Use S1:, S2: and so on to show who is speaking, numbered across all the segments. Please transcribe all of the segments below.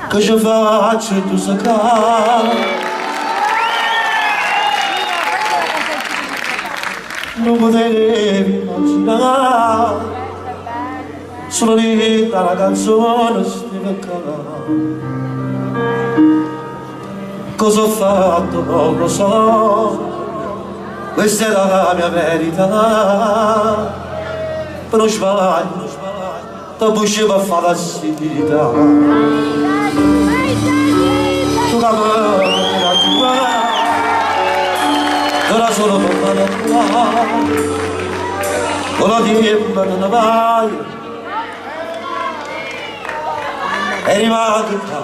S1: Che ce faccio 'ntussecà? Nun putevo immaginà Sulo dint' 'a na canzone stevo ccà. Cosa ho fatto non lo so, questa è la mia verità. Pe nu sbaglio te buscie pe fa passività. Tu ca me viene a truvà, però solo pe parlà, con 'o tiempo te ne vaje e rimango ccà.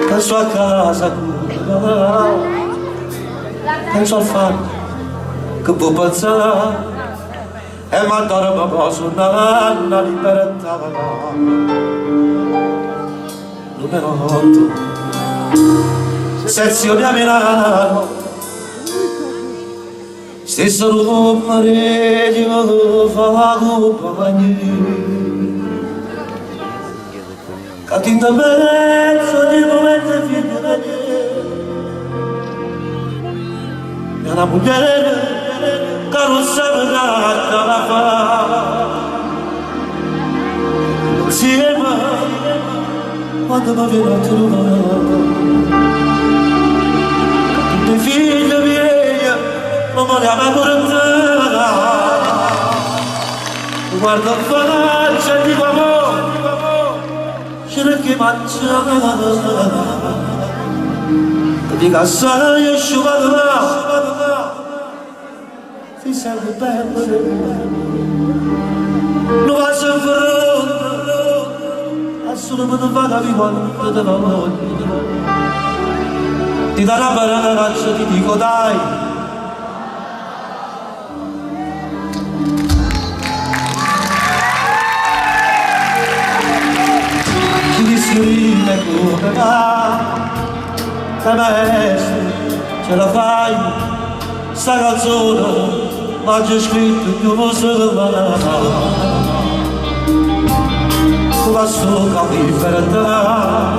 S1: Penso a casa tua, penso al fatto che può pensare e m'addormo po' sunnanno 'a libertà. Numero 8, sezione a Milano, stesso numero 'e chi me fa cumpagnia. Ca dint' mezzo ogni mumento è figlio de Dio. E na mugliera ca nun sape che la fa. Nzieme quando me viene a truvà. Ca tutt' 'e figlie mieje me voleva purtà. Te guardo 'nfaccia e dico amore, cerco 'e mangià. Te dico assaje sciupato ma si sempe bella. Nu vaso 'nfronte e sulo pe te fa capì quanto te voglio. Ti do n'abbraccio, ti dico dai. Chi ti scrive come va, te maestro, ce la fai, sta canzone l'aggio scritta più Tu la sola libertà,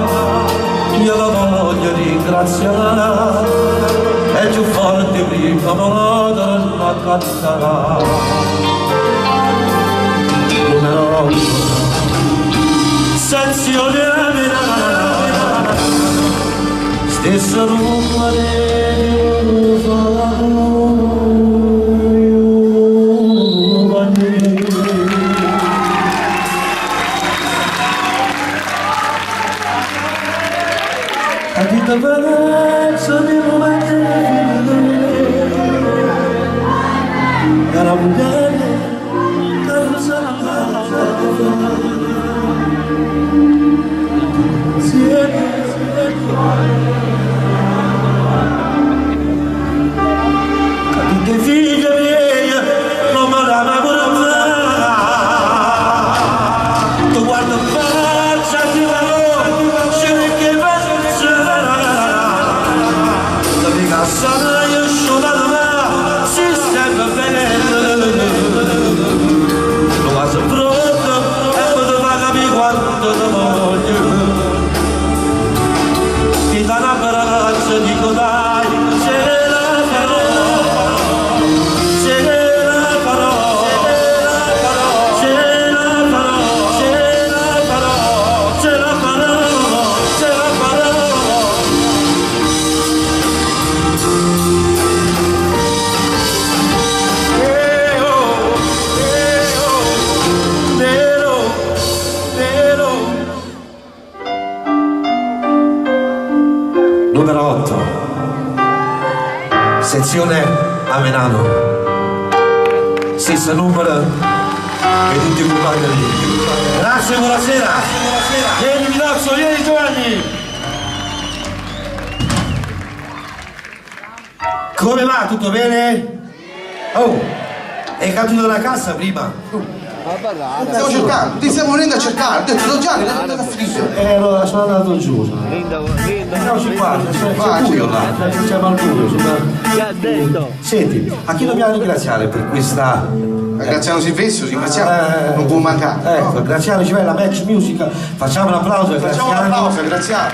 S1: io la voglio ringraziare, è più forte prima mo torno a cantare. Numero 8, sezione Milano, stesso numero Numero 8, sezione a Menano. Stesso numero e tutti i compagni lì. Grazie, buonasera. Vieni Milazzo, vieni Giovanni. Come va? Tutto bene? Oh, è caduta la cassa prima.
S2: Stiamo cercando, ti stiamo venendo a cercare, ho detto Don Gianni, dove è finito?
S1: Allora sono andato giù. Andiamoci qua, c'è buio là, siamo al buio.
S3: Che ha detto?
S1: Senti, a chi dobbiamo ringraziare per questa
S2: A Graziano Silvestro, ringraziamo, non può mancare.
S1: Ecco,
S2: no?
S1: Graziano Civella, Match Music, facciamo un applauso a
S2: Facciamo un
S1: Graziano
S2: applauso a Graziano,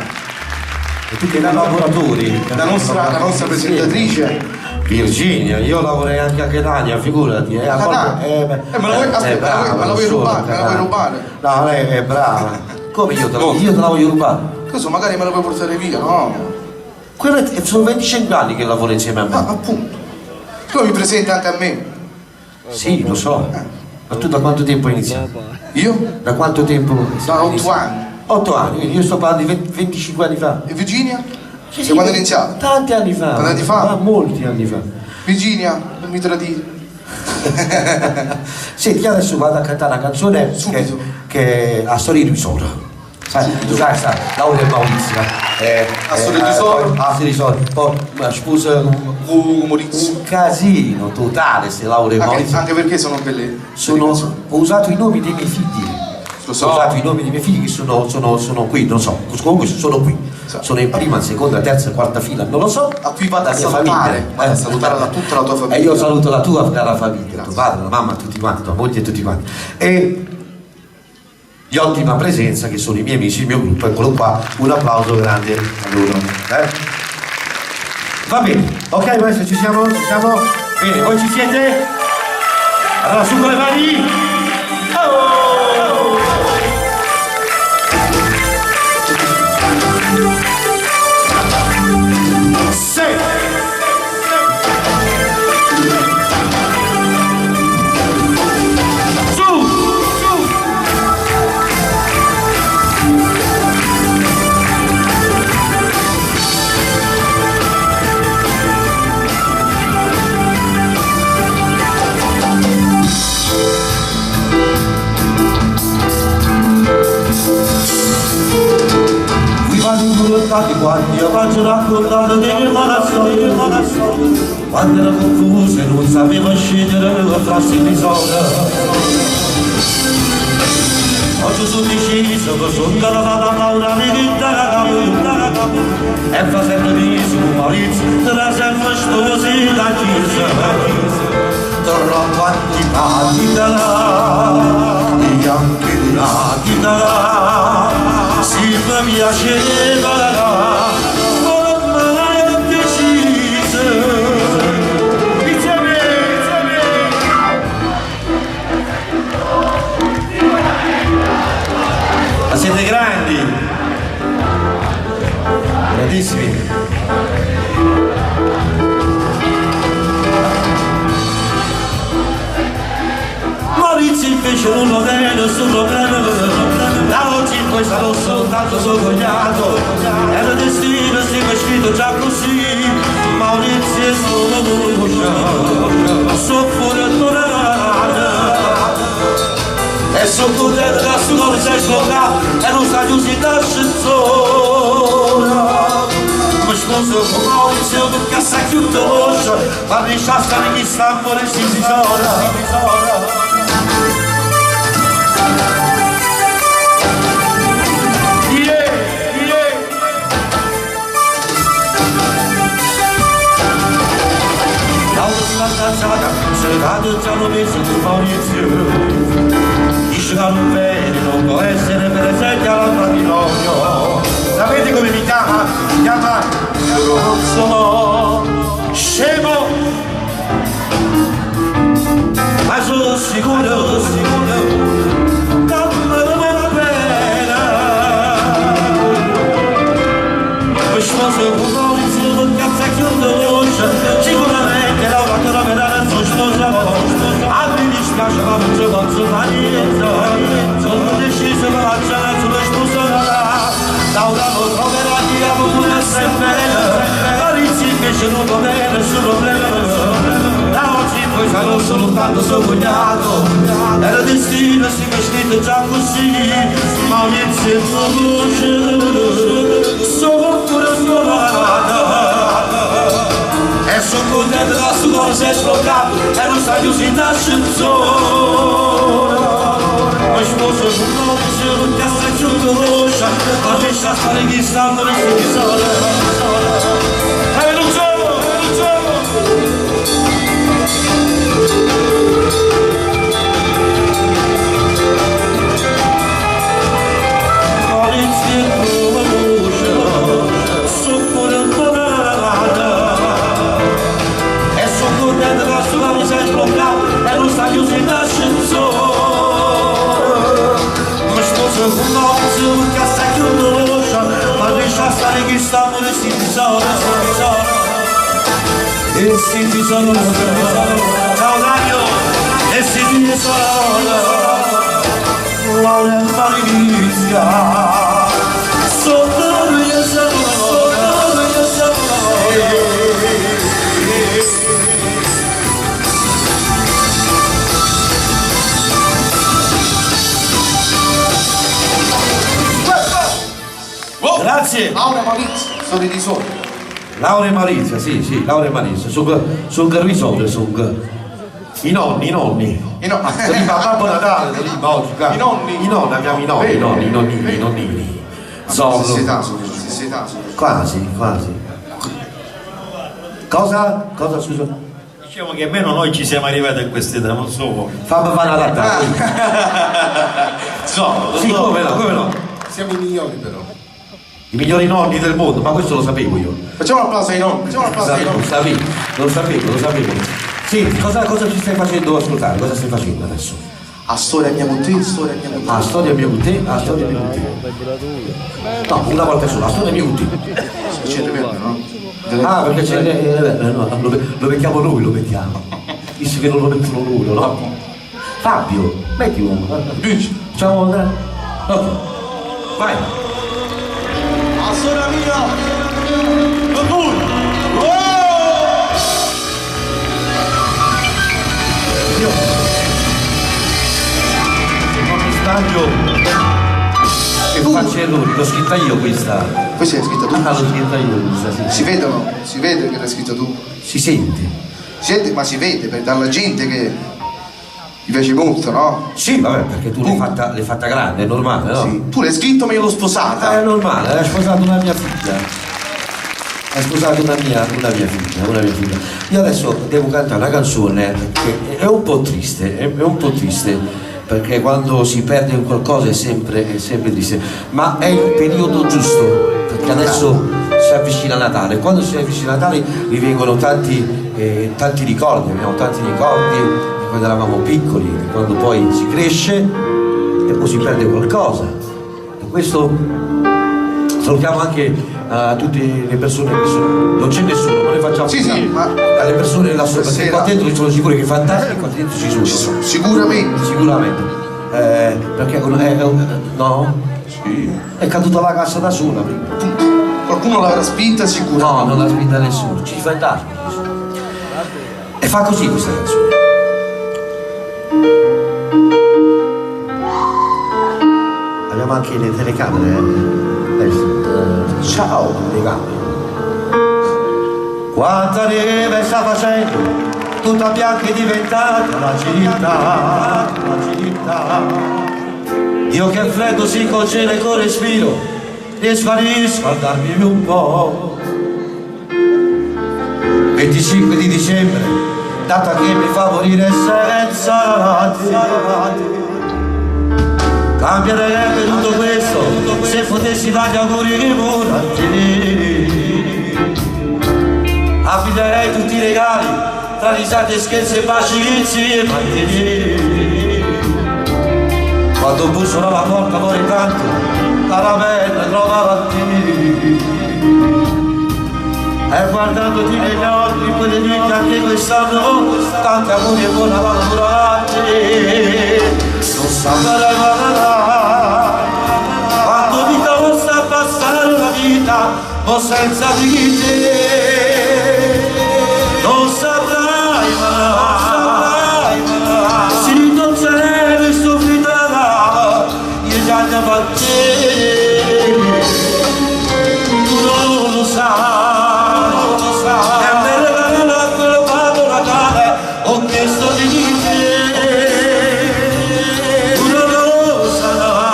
S1: e tutti i collaboratori.
S2: la nostra presentatrice.
S1: Virginia, io lavorei anche a Catania, figurati. A
S2: Catania?
S1: volte- beh,
S2: Me la vuoi- aspetta,
S1: brava,
S2: me la vuoi
S1: non solo
S2: rubare, me la vuoi
S1: Catania.
S2: rubare?
S1: No, lei è brava. Come io te la,
S2: Oh.
S1: io te la voglio rubare?
S2: Questo magari me la puoi portare via, no?
S1: Quello sono 25 anni che lavora insieme a me.
S2: Ah, appunto. Tu mi presenti anche a me.
S1: Sì, lo so. Ma tu da quanto tempo hai iniziato?
S2: Io?
S1: Da quanto tempo?
S2: Da 8 anni.
S1: 8 anni, quindi io sto parlando di 20 25 anni fa.
S2: E Virginia?
S1: Sì,
S2: E
S1: sì,
S2: quando hai iniziato?
S1: Tanti anni fa.
S2: Tanti anni fa?
S1: Ma molti anni fa.
S2: Virginia, non mi tradire.
S1: Senti, io adesso vado a cantare una canzone che,
S2: Subito.
S1: che è la storia di Isora. Sai, tu sai, sai, Laura e Maurizio.
S2: La storia di Isora.
S1: poi- La storia di Isora. Poi, ma scusa,
S2: Con Maurizio.
S1: un casino totale se Laura e
S2: Anche,
S1: Maurizio.
S2: anche perché sono belle.
S1: Ho usato i nomi dei miei figli.
S2: Lo so.
S1: Ho usato i nomi dei miei figli che sono qui, non so, comunque sono qui. Sono in prima, seconda, terza, quarta fila, non lo so.
S2: A cui vado
S1: La
S2: a
S1: mia
S2: salutare,
S1: famiglia.
S2: vado a salutare tutta la tua famiglia.
S1: E io saluto la tua cara famiglia, tuo
S2: Grazie.
S1: padre, la mamma, tutti quanti, tua moglie, tutti quanti. E gli ottima presenza che sono i miei amici, il mio gruppo, eccolo qua, un applauso grande a loro. Va bene, ok maestro, ci siamo? Ci siamo? Bene, voi ci siete? Allora su con le mani! Oh! Sì! Su! Su! Vi vanno incolorati quando io faccio raccontare della storia, della storia. Quando ero confuso e non sapevo scegliere tra se mi sono. Oggi sono deciso che sono dalla Laura di e fa sempre viso con Maurizio, tra sempre sposi da chiesa. Troppo antipatica, e anche pratica, si mi piaceva, ormai ho deciso. Insieme, insieme. Ma siete grandi, grandissimi. Maurizio invece non lo vede nessun problema, da oggi in poi sarò soltanto suo cognato, era destino, si è scritto già così, Maurizio è solo voce, soffore tornata. E sono contento che su cuore sei sbloccato e non sai più si d'ascensore. Mi sposo con Maurizio perché sa chiude voce, ma mi stare chi sta amore si disora. Yeah, yeah. Laura sta cazzata, se cade già lo messo con Maurizio. Dice che non vede, non può essere presente al matrimonio. Sapete come mi chiama? Mi chiama Sono scemo. Ma sono sicuro, sicuro, che me ne va bene. Mi sposo con Maurizio perché sa chiude voce, sicuramente Laura troverà la sua sposa. A me dispiace ma non ci posso fare niente, sono deciso che la sua sposa. Laura lo troverà chi amo pure sempre, Maurizio invece non va bene nessun problema. Da oggi in poi sarò soltanto suo cognato, era destino, si è scritto già così, Maurizio è voce, sono pure suonata. E sono contento che su cuore si è sbloccato e non sta più in ascensore. Mi sposo con Maurizio perché sa chiude voce, ma mi sta stare chi sta non si disora. E non so, non so. ti saluto, ciao Dario, e se ti saluto, Laura Malizia, sotto mia sotto mia Grazie!
S2: Laura Malizia, storia di sole.
S1: Laura e Malizia, sì, sì, Laura e Malizia, sono risole, sono i nonni, i nonni.
S2: I nonni.
S1: Ah, di Babbo Natale, di oggi,
S2: I nonni.
S1: I nonni, abbiamo i nonni, i nonni, i nonnini, i nonnini. Zorro.
S2: Stessa età, stessa età.
S1: Quasi, quasi. Cosa? Cosa, scusa?
S3: Diciamo che almeno noi ci siamo arrivati a quest'età, non so voi.
S1: Fammi fare la data.
S3: Zorro,
S1: Sì, come no, come no.
S2: Siamo i migliori però.
S1: I migliori nonni del mondo, ma questo lo sapevo io.
S2: Facciamo un applauso ai nonni, facciamo un applauso ai
S1: Lo
S2: nonni.
S1: sapevo, lo sapevo, lo sapevo. Sì, cosa ci stai facendo ascoltare? Cosa stai facendo adesso?
S2: A storia mia con te, storia mia con te.
S1: Ah, storia mia con te, ah, storia mia con te. No, una volta sola, storia mia con te.
S2: C'è il riverbero, no?
S1: Ah, perché c'è. No, lo mettiamo noi, lo mettiamo. Visto che non lo mettono loro, no? Fabio, metti uno.
S2: Dici.
S1: Facciamo. Ok. Vai.
S2: A storia mia! Con voi! Oh!
S1: Io. Se non mi sbaglio. Che faccio errori, l'ho scritta io questa.
S2: Questa l'hai scritta tu?
S1: Ah, l'ho scritta io questa, sì.
S2: Si vedono, si vede che l'hai scritta tu.
S1: Si sente.
S2: Si sente, ma si vede per dalla gente che ti piace molto, no?
S1: Sì, vabbè, perché tu l'hai fatta grande, è normale, no?
S2: Sì. Tu l'hai scritto ma io l'ho sposata.
S1: È normale, ha sposato una mia figlia. Ha sposato una mia figlia, una mia figlia. Io adesso devo cantare una canzone che è un po' triste, è un po' triste, perché quando si perde un qualcosa è sempre triste, ma è il periodo giusto, perché adesso si avvicina Natale. Quando si avvicina Natale rivengono tanti, tanti ricordi, abbiamo tanti ricordi di quando eravamo piccoli, di quando poi si cresce e poi si perde qualcosa. E questo salutiamo anche a tutte le persone che sono. Non c'è nessuno, ma noi facciamo.
S2: Sì, sì, ma-
S1: Alle persone là sopra, perché
S2: Stasera-
S1: qua dentro sono sicuro che fantastici qua dentro ci sono.
S2: Ci sono, sicuramente.
S1: Sicuramente. Perché no?
S2: Sì.
S1: È caduta la cassa da sola prima.
S2: Qualcuno l'avrà spinta sicuramente.
S1: No, non l'ha spinta nessuno, ci fantasmi. ci sono. E fa così questa canzone. Abbiamo anche le telecamere. Eh.
S2: Ciao.
S1: Telecamere. Quanta neve sta facendo, tutta bianca è diventata la città, la città. Io che freddo si congela col respiro, riesco a riscaldarmi un po'. 25 di dicembre, data che mi fa morire senza te. Cambierebbe tutto questo se potessi dargli auguri pure a te. Affiderei tutti i regali tra risate, scherzi e baci insieme a te. Quando bussano alla porta vorrei tanto caramella trovava te. E guardandoti negli occhi puoi dirti anche quest'anno tanti auguri e buona auguro a te. Non saprei mai quando mi costa passare la vita o senza di te. Non saprai mai, se non c'è questo finale, io già ne te. Tu non lo sai, non lo sai. E me regala quello Babbo Natale, ho chiesto di te. Tu non lo sai,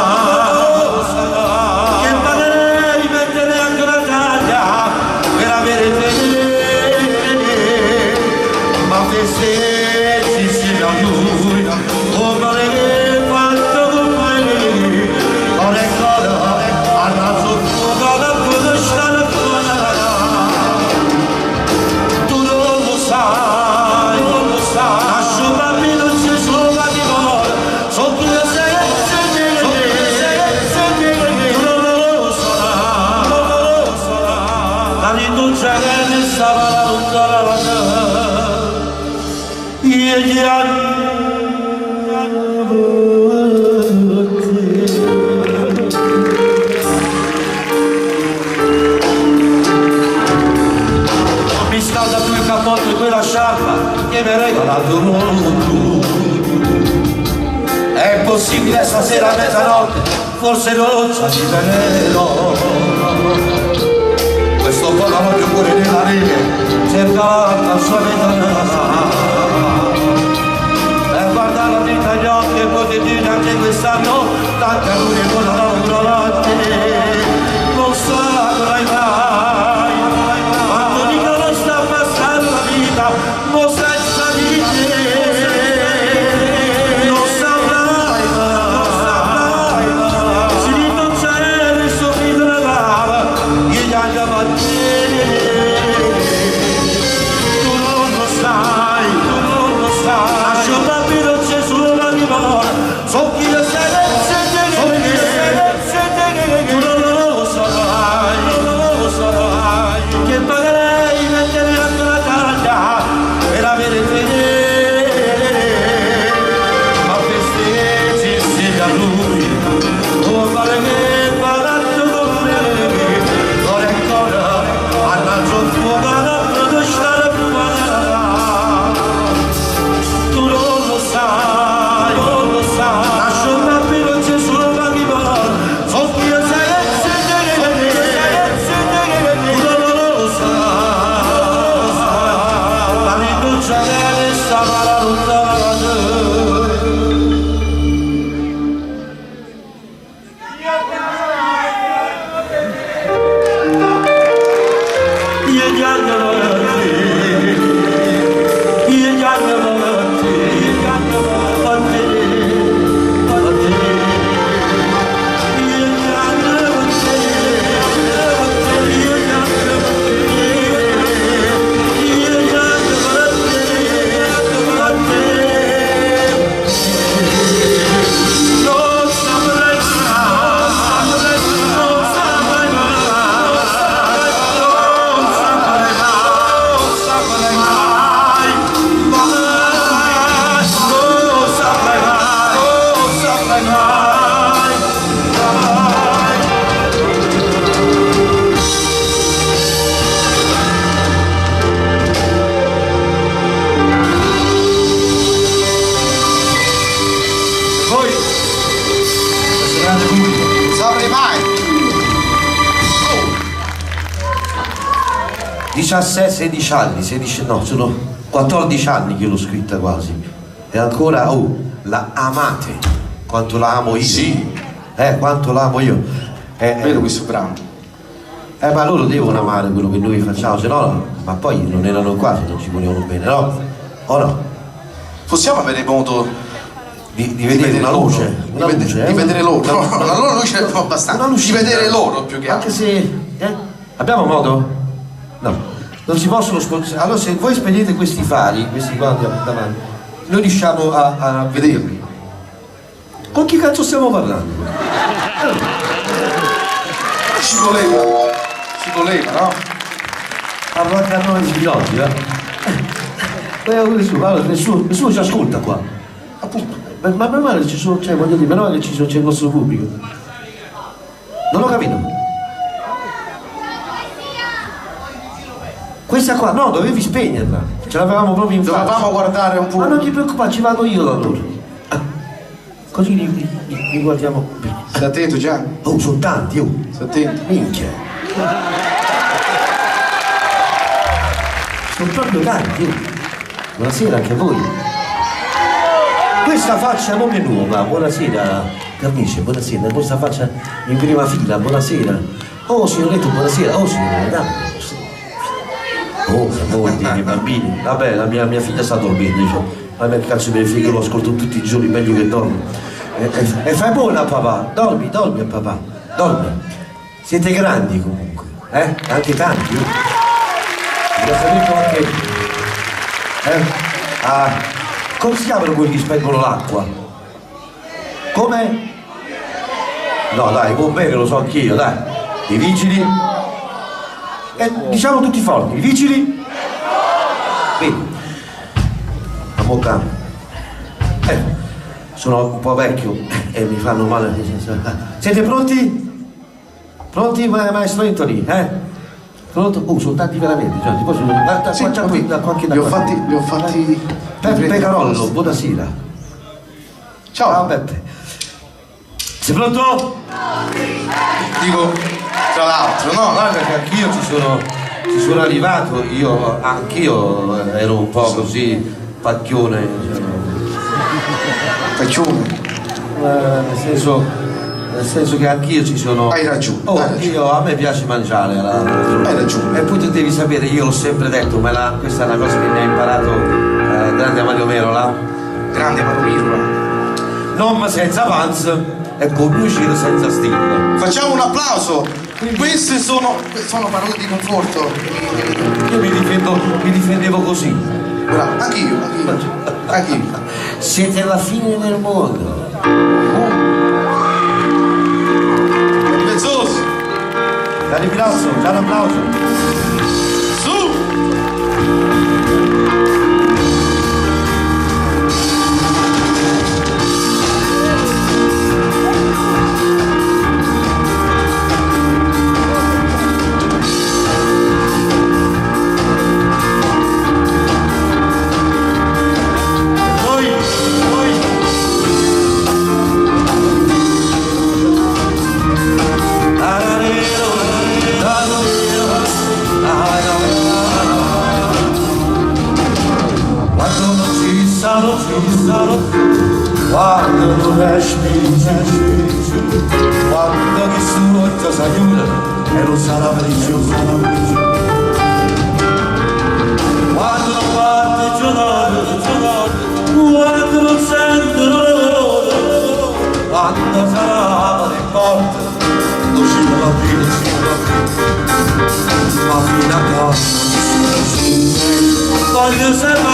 S1: che pagherei mettere anche una taglia per avere possibile stasera a mezzanotte, forse non ci arriverò. Questo povero mio cuore nella neve cerca la sua vita. Per guardare la vita agli occhi e poter dire anche quest'anno tanti auguri e buon lavoro a te. Non saprai mai quanto di loro sta passando la vita, non senza di te. Non saprai mai se non c'è il sorriso nella io gli andavo a te. Tu non lo sai, tu non lo sai. Lascio un bambino c'è solo la dimora. So chi lo sai, so chi lo sai, tu non lo saprai, non lo saprai. Che pagherei mettere anche la taglia per avere te. Ma festeggi insieme a lui, o fare che parlando con me, ora ancora, arrangio il fuoco, non stare più male. Tu non lo sai, non lo sai, lascio un bambino c'è solo la dimora, so chi lo sai, tu non lo sai, ma rinuncia che stava la lontana. Non saprai mai, non saprai mai, non saprai mai, non saprai mai, mai, non saprai mai, non saprai mai, mai. Voi, questo grande pubblico.
S2: Saprei mai.
S1: 17, 16 anni, 16, no, sono 14 anni che l'ho scritta quasi. E ancora, oh, la amate, quanto la amo io.
S2: Sì.
S1: Quanto la amo io.
S2: Vedo questo brano.
S1: Ma loro devono amare quello che noi facciamo, se no, ma poi non erano qua se non ci volevano bene, no? O no?
S2: Possiamo avere modo
S1: Di vedere una
S2: loro?
S1: luce, una
S2: Di,
S1: luce,
S2: di
S1: eh?
S2: vedere loro. No, la loro luce è abbastanza.
S1: Una
S2: Di
S1: lucina.
S2: vedere loro più che altro.
S1: Anche se. Abbiamo modo? No. Non si possono spostare. Allora se voi spegnete questi fari, questi qua davanti, noi riusciamo a vederli. Con chi cazzo stiamo parlando?
S2: Ci voleva. Ci voleva, no?
S1: Parlo anche a noi di oggi, eh? Nessuno, allora, nessuno ci ascolta qua. Appunto. Ma meno male che ci sono, cioè voglio dire, meno male che ci sono, c'è il nostro pubblico. Non ho capito. Questa qua, no, dovevi spegnerla. Ce l'avevamo proprio in faccia.
S2: Dovevamo guardare un po'.
S1: Ma non ti preoccupare, ci vado io da loro. Ah, Così li guardiamo bene.
S2: Stai attento Gianni,
S1: Oh, sono tanti, oh.
S2: stai attento.
S1: Minchia. Sono proprio tanti, oh. Buonasera anche a voi. Questa faccia non è nuova. Buonasera, Carnice, buonasera. Questa faccia in prima fila, buonasera. Oh, signoretto, buonasera. Oh, signore, dai. Oh, voi dei bambini. Vabbè, la mia figlia sta dormendo, dice. Ma che cazzo me ne frega, lo ascolto tutti i giorni, meglio che dormo. E fai buona papà, dormi, dormi papà, dormi. Siete grandi comunque, eh? Anche tanti. Vi ho saputo anche. Ah, come si chiamano quelli che spengono l'acqua? Come? No dai, i bomberi lo so anch'io, dai. I vigili? Diciamo tutti forti, i vigili? Bene. A bocca. Sono un po' vecchio e mi fanno male. Siete pronti? Pronti, maestro Anthony? Pronto? Oh, sono tanti veramente, cioè, ti posso guarda,
S2: Sì,
S1: qua, già qui, da qualche da
S2: li ho
S1: qua.
S2: fatti, li ho fatti
S1: Peppe
S2: riprendere
S1: Carollo,
S2: apposta.
S1: buonasera.
S2: Ciao.
S1: Ciao Peppe. Sei pronto?
S2: Dico, tra l'altro, no?
S1: Guarda che anch'io ci sono arrivato, io anch'io ero un po' così pacchione, diciamo.
S2: Pacchione.
S1: Nel senso che anch'io ci sono.
S2: Hai ragione,
S1: Oh,
S2: hai ragione.
S1: io, a me piace mangiare.
S2: Hai ragione.
S1: E poi tu devi sapere, io l'ho sempre detto, ma questa è una cosa che mi ha imparato il grande Mario Merola.
S2: Grande Mario Merola.
S1: Non senza panza e come uscire senza stile.
S2: Facciamo un applauso. Queste sono parole di conforto.
S1: Io mi difendevo così.
S2: Bravo, anch'io, anch'io. Anch'io.
S1: Siete la fine del mondo.
S2: Vezzosi.
S1: Dai applauso, già un applauso.
S2: Su!
S1: Noi, noi. Quando non ci sarò più, sarò più, quando non respiri più, quando chi sotto s'aiuta e non sarà per più. Quando non parte il giorno, quando non sentono le loro, quando sarà le porte, non ci va più, non ci va più, ma fino a quando voglio sempre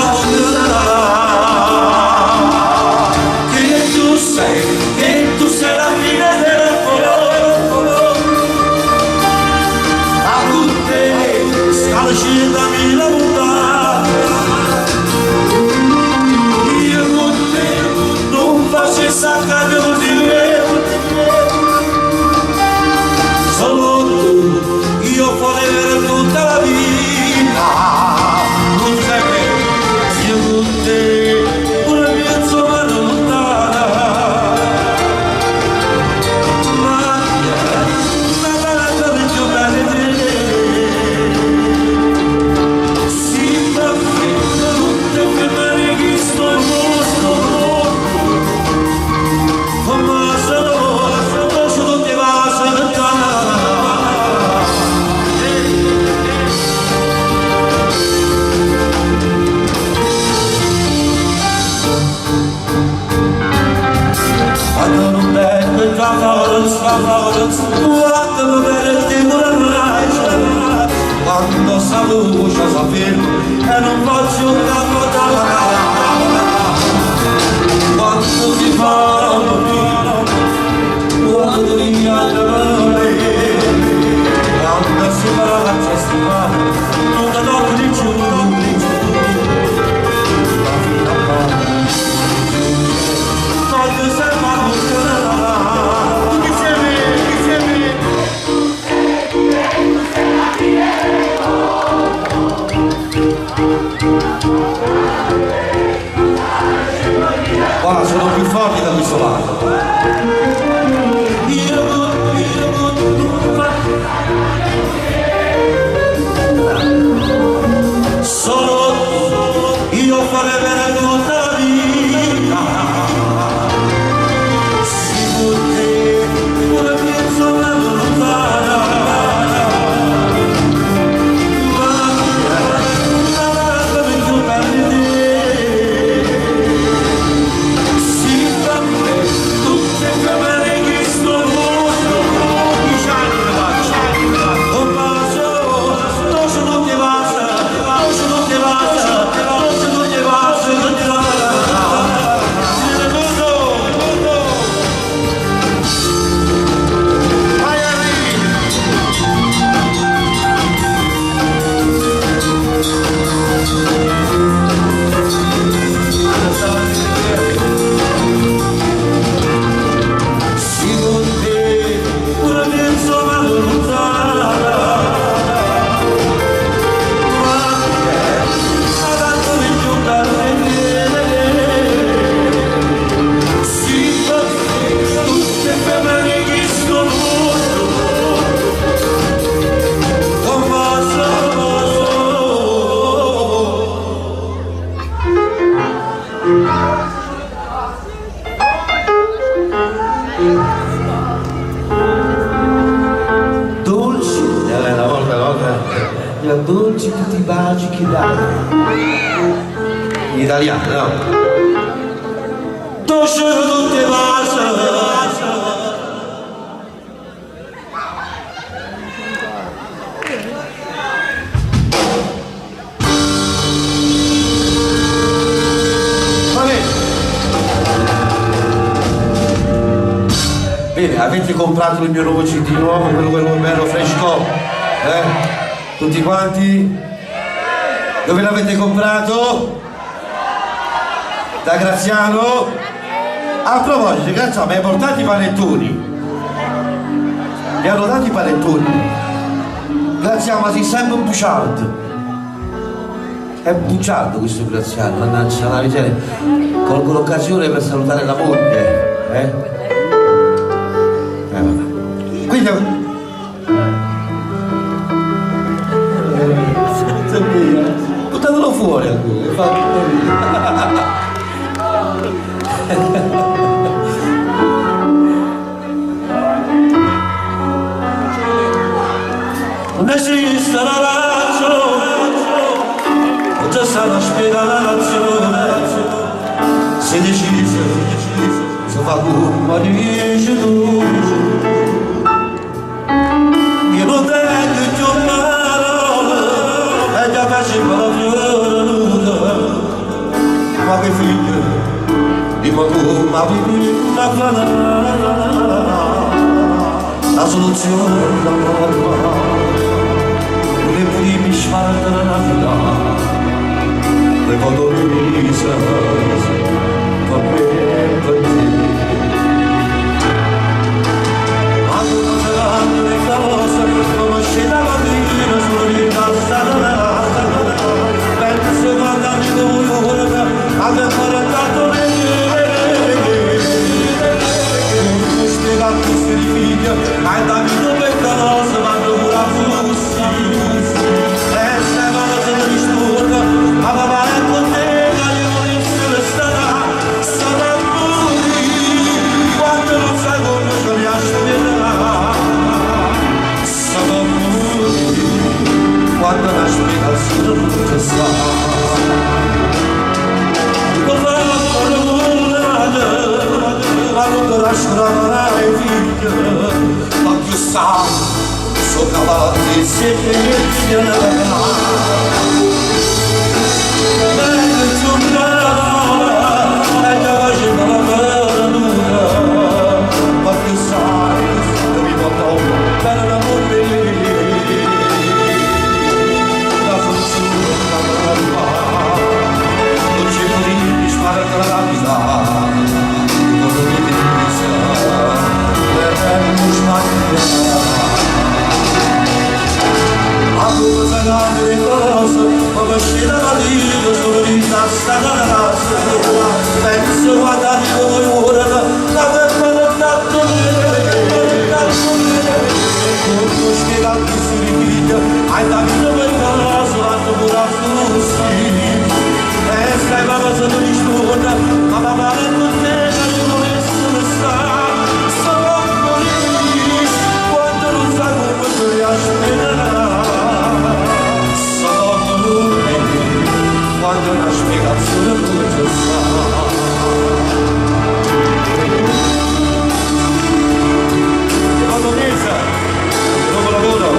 S1: che tu sei, che tu sei la fine del mondo. A tutte sta uscendo la puntata. Io con te non faccio saccare così. Solo tu, io vorrei tutta la vita. Non sai che io con te pure mezzo mano lontana. Ma una palata di giocare te. Si fa tutte fermare chi sto mondo. Come se no, non ti va a saltare. Quando non vedo il forza, quando mi perdi una ragione, quando sa luce sa fermo e non faccio un capo dalla quando ti farò più, quando ti riandrò, quando si va a stimare, non ti tocco di giù, ma fino a quando voglio sempre ancora. Tutti insieme, tutti insieme. Qua sono più forti da questo lato. Dolci, una volta, una volta, dolci tutti i baci che dai. In italiano, no? Dolce tutti i baci. Va bene. Bene, avete comprato il mio nuovo CD nuovo, quello bello fresco? Eh? Tutti quanti? Dove l'avete comprato? Da Graziano? A proposito, Graziano, mi hai portato i panettoni? Mi hanno dato i panettoni? Graziano, ma sei sempre un bugiardo. È un bugiardo questo Graziano, mannaggia la miseria. Colgo l'occasione per salutare la moglie, eh? Vabbè. Quindi... Buttatelo fuori a quello, infatti. Non esiste la ragione, non c'è stata spiegata la ragione, si decise, si fa come dici tu. Io non tengo più parole, e già facevo la fiore nuda, ma che figlio, dimmi tu, ma vivi la la soluzione la norma, le primi sfardare la vita, le foto di per me e per te. Le cose, come scende la mattina sulla strada, penso quando arrivo ora, aveva portato le spiegato si rifiglia, ma da vita per cosa vanno pure a fussi. E se vado se ne disturba, ma papà è con te, che io volessi stare, sarà morire, quando non sai come ci riesci a vedere. Sarà morire, quando la spiegazione non ci sta. Ma non te lascerò mai figlio, ma più sa, so cavalli si ma più sai, mi porto per l'amore, la soluzione la non c'è di sparare la vita, non Penso guardare come ora, la portato come spiegato si rifiglia, hai da vita per caso, vanno pure a fussi. E stai mamma se non risponde, ma papà è con te, che io volessi stare, sarò morire, quando non sai come si riesce a Sarò morire, quando una spiegazione non ci sta. Vado Nisa, buon lavoro.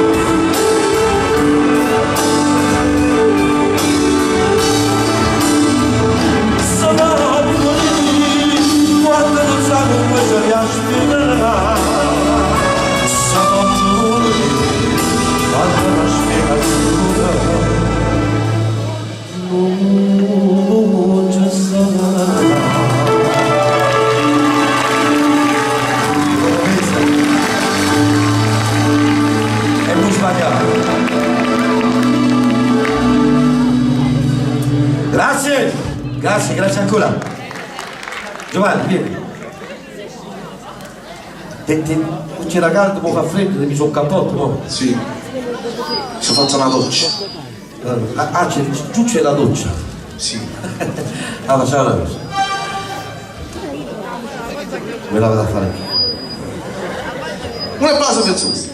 S1: Sarò morire, quando non sai come si riesce a Sarò morire, quando una spiegazione non ci sarà. È un sbagliato. Grazie, grazie, grazie ancora. Giovanni, vieni. C'era caldo, mo fa freddo, mi sono cappotto, mo.
S2: Sì. Mi sono fatto una doccia.
S1: Ah, giù c'è la doccia.
S2: Sì.
S1: Ah, facciamo una cosa. Me la vado a fare anch'io.
S2: Un applauso per Sus.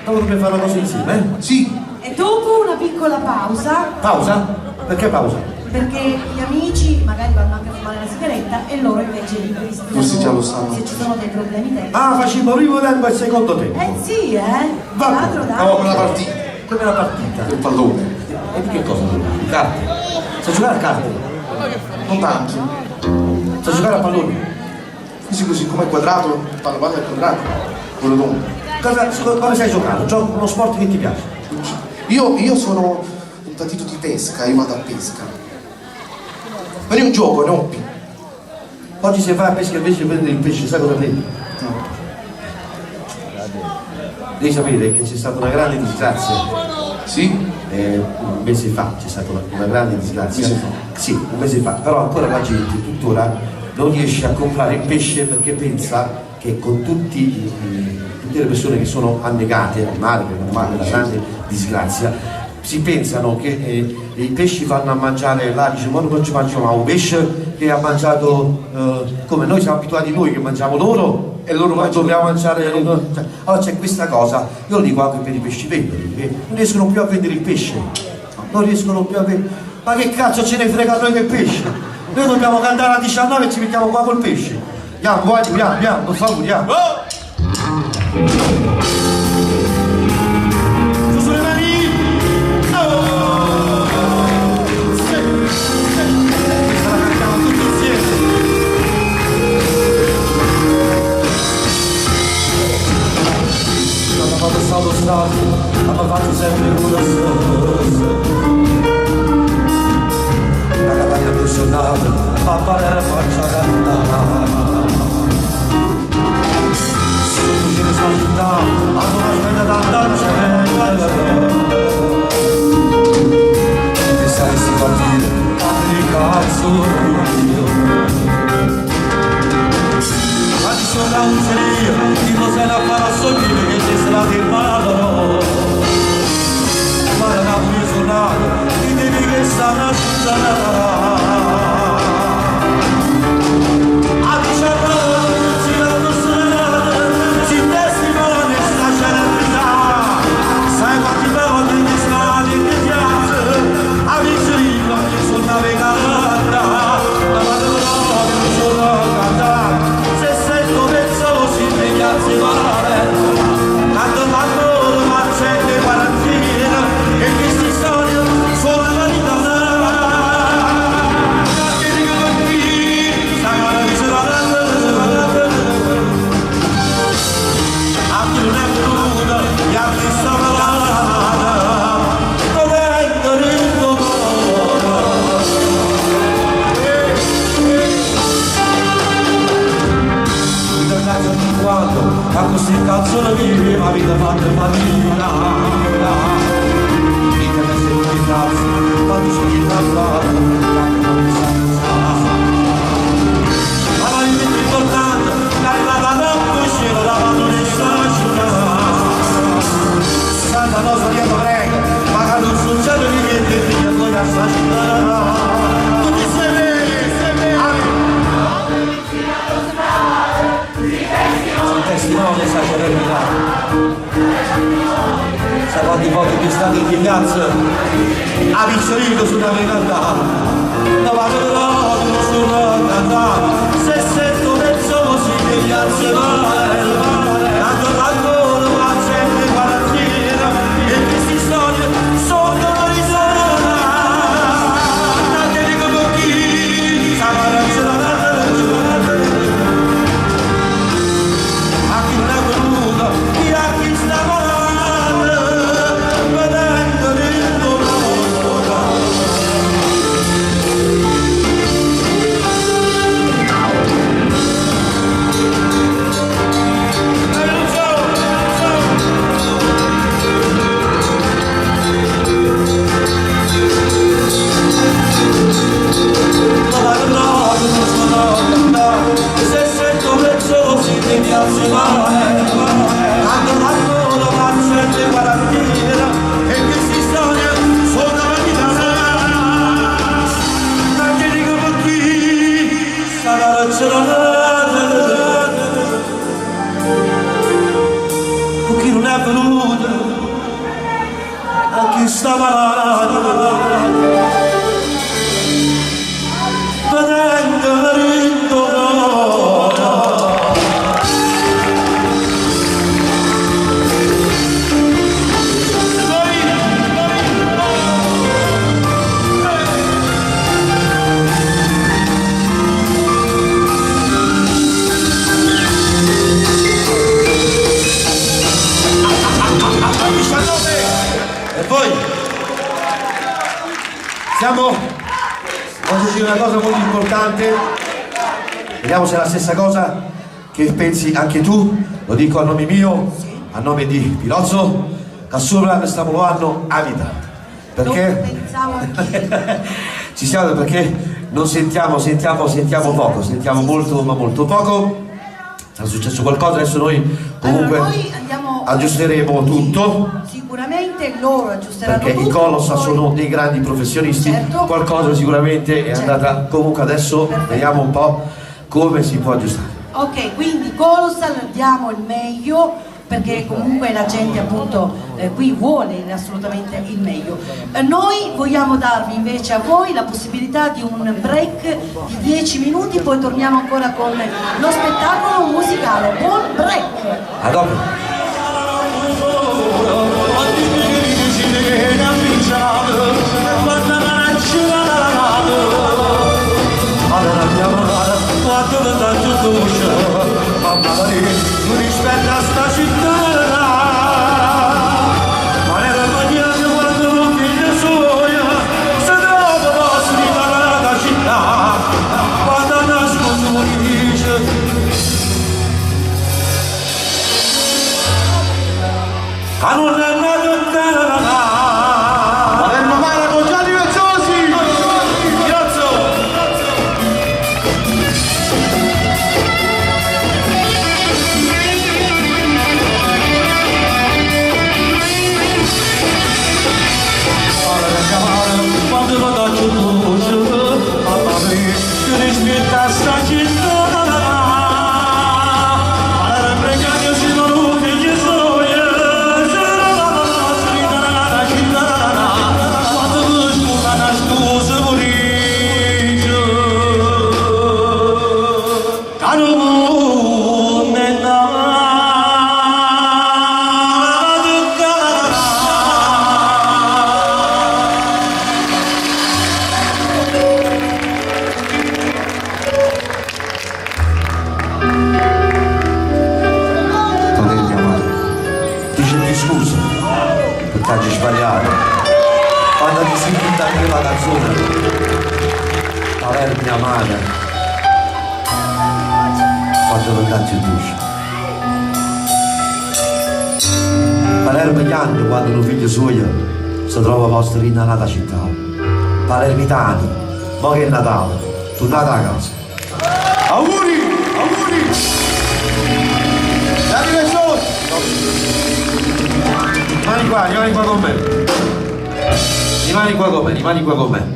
S1: Dopo dobbiamo fare una cosa insieme, eh?
S2: Sì,
S4: E dopo una piccola pausa,
S1: Pausa? Perché pausa?
S4: perché gli amici magari vanno anche a fumare la sigaretta e loro invece ripristinano
S2: Forse già lo sanno.
S4: se ci sono dei problemi tecnici.
S1: Ah, facciamo primo tempo e secondo tempo.
S4: Eh sì, eh!
S1: Va
S4: Teatro
S1: bene.
S4: d'arte.
S2: come la partita
S1: Come la partita.
S2: del pallone.
S1: E di che cosa tu? Di carte? Sai giocare a carte?
S2: Non tanto.
S1: Sai giocare a pallone?
S2: Così così, come è quadrato, palla palla è quadrato, quello tondo.
S1: Cosa, come sai giocare? Gioco uno sport che ti piace.
S2: Io sono un tatito di pesca, io vado a pesca. Ma è un gioco, è un hobby.
S1: Oggi se vai a pesca invece di prendere il pesce, sai cosa prendi?
S2: No.
S1: Devi sapere che c'è stata una grande disgrazia.
S2: Sì?
S1: Un mese fa c'è stata una grande disgrazia.
S2: Un mese fa?
S1: Sì, un mese fa, però ancora la gente tuttora non riesce a comprare il pesce perché pensa che con tutte le persone che sono annegate al mare, per una grande disgrazia, si pensano che i pesci vanno a mangiare là, dice ma non ci mangiamo ma un pesce che ha mangiato come noi siamo abituati noi che mangiamo loro e loro noi dobbiamo mangiare cioè, allora c'è questa cosa, io lo dico anche per i pescivendoli che non riescono più a vendere il pesce, non riescono più a vendere, ma che cazzo ce ne frega noi del pesce? Noi dobbiamo cantare alle 19 e ci mettiamo qua col pesce. Andiamo, guardi, andiamo, andiamo, per favore, andiamo. Oh! Su sulle mani! Oh! Sì, sì. Questa la cantiamo tutti insieme. Quando vado stato stato, ma faccio sempre una stessa. La catania più suonata, papà era faccia cantare. Ce ne sono città, a una sveglia tanta gente. E sai si partire, di cazzo io. Ma ci sono un serio, tipo se la farà sognare che ci sarà di mano. Ma la Napoli suonata, ti devi che sarà A 19 si vanno strada, si testimone sta celebrità. Sai quanti volte che strade e che piazze, a vicino che sono navigata, ma vado proprio solo a cantare, se sento pezzo si mi piazza male, canto ancora ma c'è quarantina, e queste storie sono la verità. Che dico per chi, sta a chi non è venuto, gli altri stanno là, dove è il Quando a questi cazzo la vive, ma vita fatta fatica. Vita che se non ti cazzo, quando sono in trattato, ma la vita è importante, arrivata dopo scena, la vado nel città. Santa Rosa io prego, ma che non succede niente, figlia poi a sta città. Tutti insieme, insieme. Sono testimone sa celebrità. Sa quanti volte che state in piazza a Picciolino sulla cantare. No, vado proprio sulla cantare. Se sento pezzo così che piazza male, tanto ancora ma c'è quarantina e queste storie sono la risata. Te dico con chi, sa a chi non è voluto, chi a chi sta male, vedendo il dolore. chi sta malato Venendo dint' 'o core E poi siamo voglio dire una cosa molto importante vediamo se è la stessa cosa che pensi anche tu lo dico a nome mio a nome di Pilozzo ca sopra stiamo luanno 'a vita perché
S4: Lo pensavo anch'io.
S1: ci siamo perché non sentiamo sentiamo sentiamo poco sentiamo molto ma molto poco sarà successo qualcosa adesso noi comunque
S4: Allora, noi andiamo
S1: aggiusteremo tutto
S4: Sicuramente loro aggiusteranno
S1: perché
S4: tutto.
S1: i Colossal
S4: poi-
S1: sono dei grandi professionisti,
S4: Certo.
S1: qualcosa sicuramente è
S4: Certo.
S1: andata. Comunque adesso
S4: Perfetto.
S1: vediamo un po' come si può aggiustare.
S4: Ok, quindi Colossal diamo il meglio perché comunque la gente appunto eh, qui vuole assolutamente il meglio. Eh, noi vogliamo darvi invece a voi la possibilità di un break di 10 minuti, poi torniamo ancora con lo spettacolo musicale. Buon break!
S1: A dopo.
S2: Palermo Amara con Gianni Vezzosi!
S1: Palermo Amara, dice scusa perché hai sbagliato. Quando ti senti da quella canzone, Palermo Amara, quando lo canti tu. Palermo piange quando lo figlio suo si trova posto in un'altra città. Palermitano, mo che è Natale, tornate a casa.
S2: Auguri! Auguri! Gianni Vezzosi!
S1: Rimani qua, rimani qua con me. Rimani qua con me, rimani qua con me.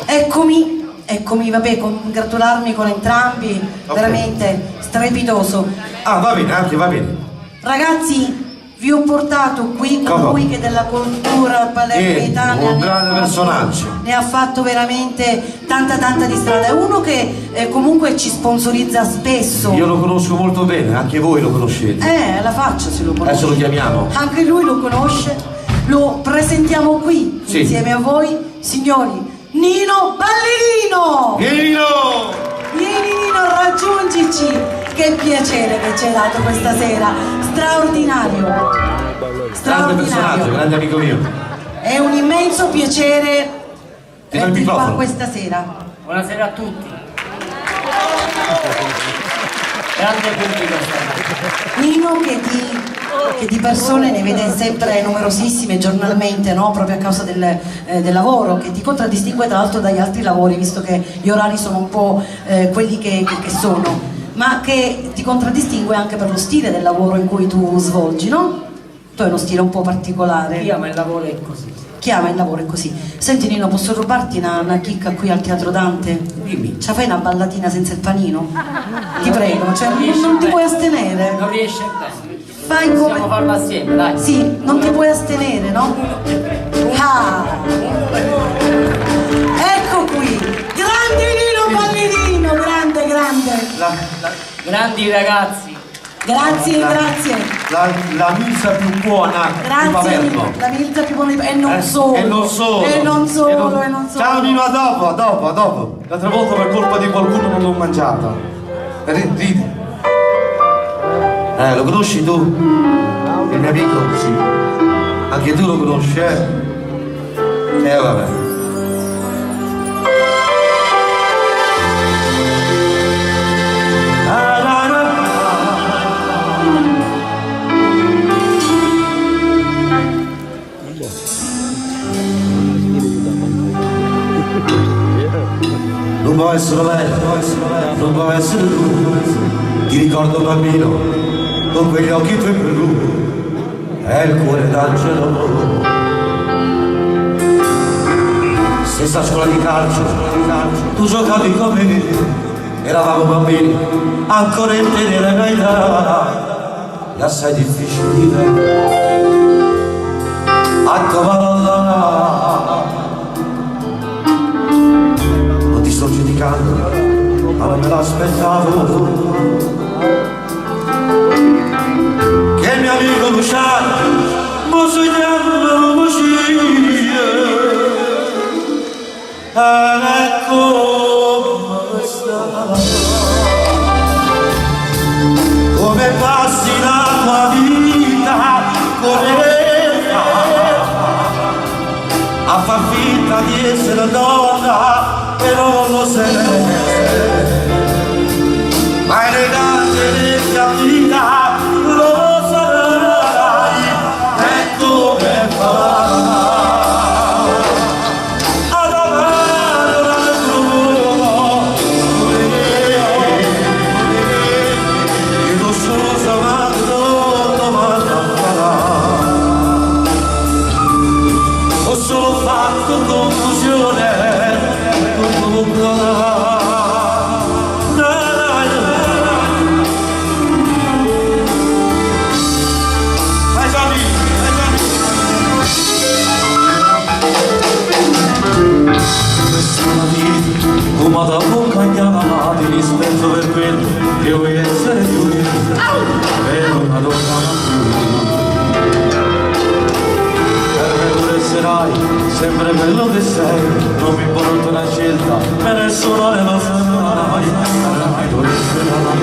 S4: Eccomi, eccomi, vabbè, congratularmi con entrambi,
S1: Ok.
S4: veramente strepitoso.
S1: Ah, va bene, anche va bene.
S4: Ragazzi, vi ho portato qui
S1: Come?
S4: colui che della cultura palermitana
S1: Eh, un
S4: ne ha
S1: grande
S4: fatto-
S1: personaggio.
S4: Ne ha fatto veramente tanta tanta di strada. È uno che eh, comunque ci sponsorizza spesso.
S1: Io lo conosco molto bene, anche voi lo conoscete.
S4: Eh, la faccia se lo conosce.
S1: Adesso lo chiamiamo.
S4: Anche lui lo conosce. Lo presentiamo qui
S1: Sì.
S4: insieme a voi, signori. Nino Ballerino!
S1: Vieni Nino!
S4: Vieni Nino, raggiungici! Che piacere che ci hai dato questa sera! Straordinario!
S1: Grande personaggio,
S4: Straordinario!
S1: grande amico mio.
S4: È un immenso piacere
S1: Ti do il
S4: averti qua
S1: microfono.
S4: questa sera.
S5: Buonasera a tutti. Grande pubblico stasera.
S4: Nino che di, che di persone ne vede sempre numerosissime giornalmente, no? proprio a causa del, eh, del lavoro, che ti contraddistingue tra l'altro dagli altri lavori, visto che gli orari sono un po' eh, quelli che, che- che sono, ma che ti contraddistingue anche per lo stile del lavoro in cui tu svolgi, no? Tu hai uno stile un po' particolare.
S5: Chi ama il lavoro è così.
S4: Chi ama il lavoro è così. Senti Nino, posso rubarti una, una chicca qui al Teatro Dante?
S5: Dimmi.
S4: Ce la fai una ballatina senza il panino? Ti prego, cioè non, non ti puoi astenere.
S5: Non riesce bene.
S4: Fai
S5: Possiamo
S4: come...
S5: farlo assieme, dai.
S4: Sì, non ti puoi astenere, no? Ah! Ecco qui! Grande Nino Ballerino, grande, grande!
S1: La, la,
S5: Grandi ragazzi.
S4: Grazie, grazie.
S1: la, la milza più buona di
S4: Grazie,
S1: Palermo.
S4: la milza più buona di E non
S1: Eh,
S4: solo.
S1: E non solo.
S4: E non solo, e non solo.
S1: Ciao Nino, a dopo, a dopo, a dopo.
S2: L'altra volta per colpa di qualcuno non l'ho mangiata. Ridi.
S1: Lo conosci tu? Il mio amico?
S2: Sì.
S1: Anche tu lo conosci, eh? Vabbè. La, la, la, la. Non può essere lei, non può essere tu. Ti ricordo bambino, con quegli occhi tuoi blu e il cuore d'angelo. Stessa scuola di calcio, tu giocavi con me, eravamo bambini, ancora in tenera età, e assai difficile a cavallo. Non ti sto giudicando, ma non me l'aspettavo. Che il mio amico Luciano, mo sogniamo bugie. Ecco come sta. Come passi la tua vita, come a far finta di essere donna e non lo sei. Ma elegante nella vita lo sarai, e come fa ad amare un altro uomo come me, che lo so amato domanda farà. Ho solo fatto confusione con tutto. Vai Gianni, vai Gianni. Questa è la vita, come da bocca chiama ti rispetto per quello che vuoi essere tu e una donna più. Per me tu resterai sempre quello che sei, non mi importa una scelta, me nessuno ne lo farai, per me tu resterai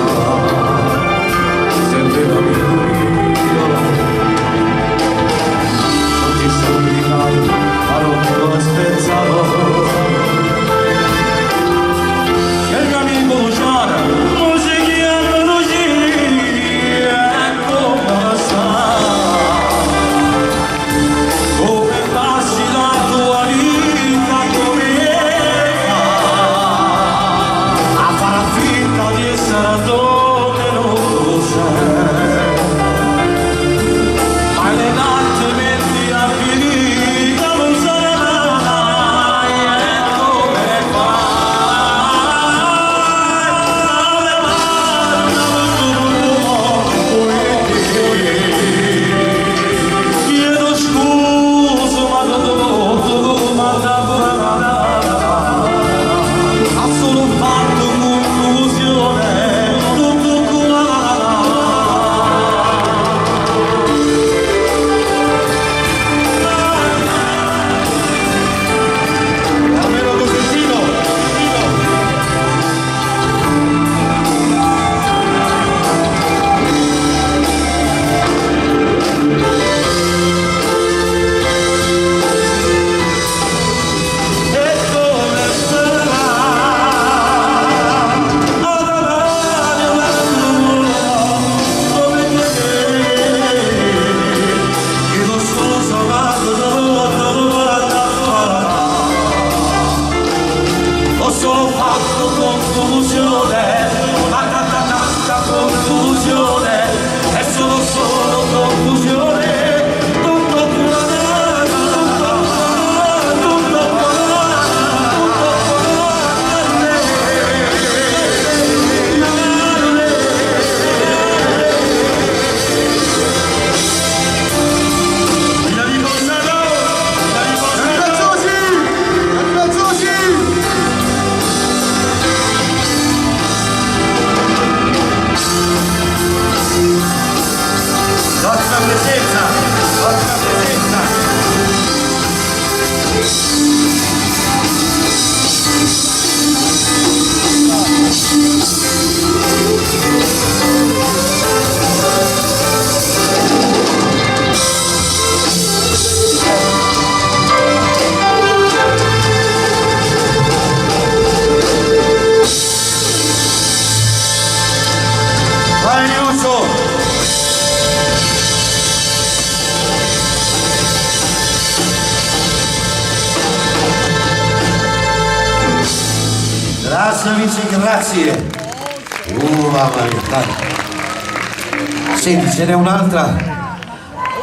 S1: sempre l'amico mio. Non ti sto giudicando, ma non me lo aspettavo. Che il mio amico Luciano, mo si chiama Lucia, come sta? Come passi la tua vita come a far finta di essere donna. presenza, ottima presenza. Vai Niuso! Grazie amici, grazie. Mamma mia, dai. Senti, ce n'è un'altra.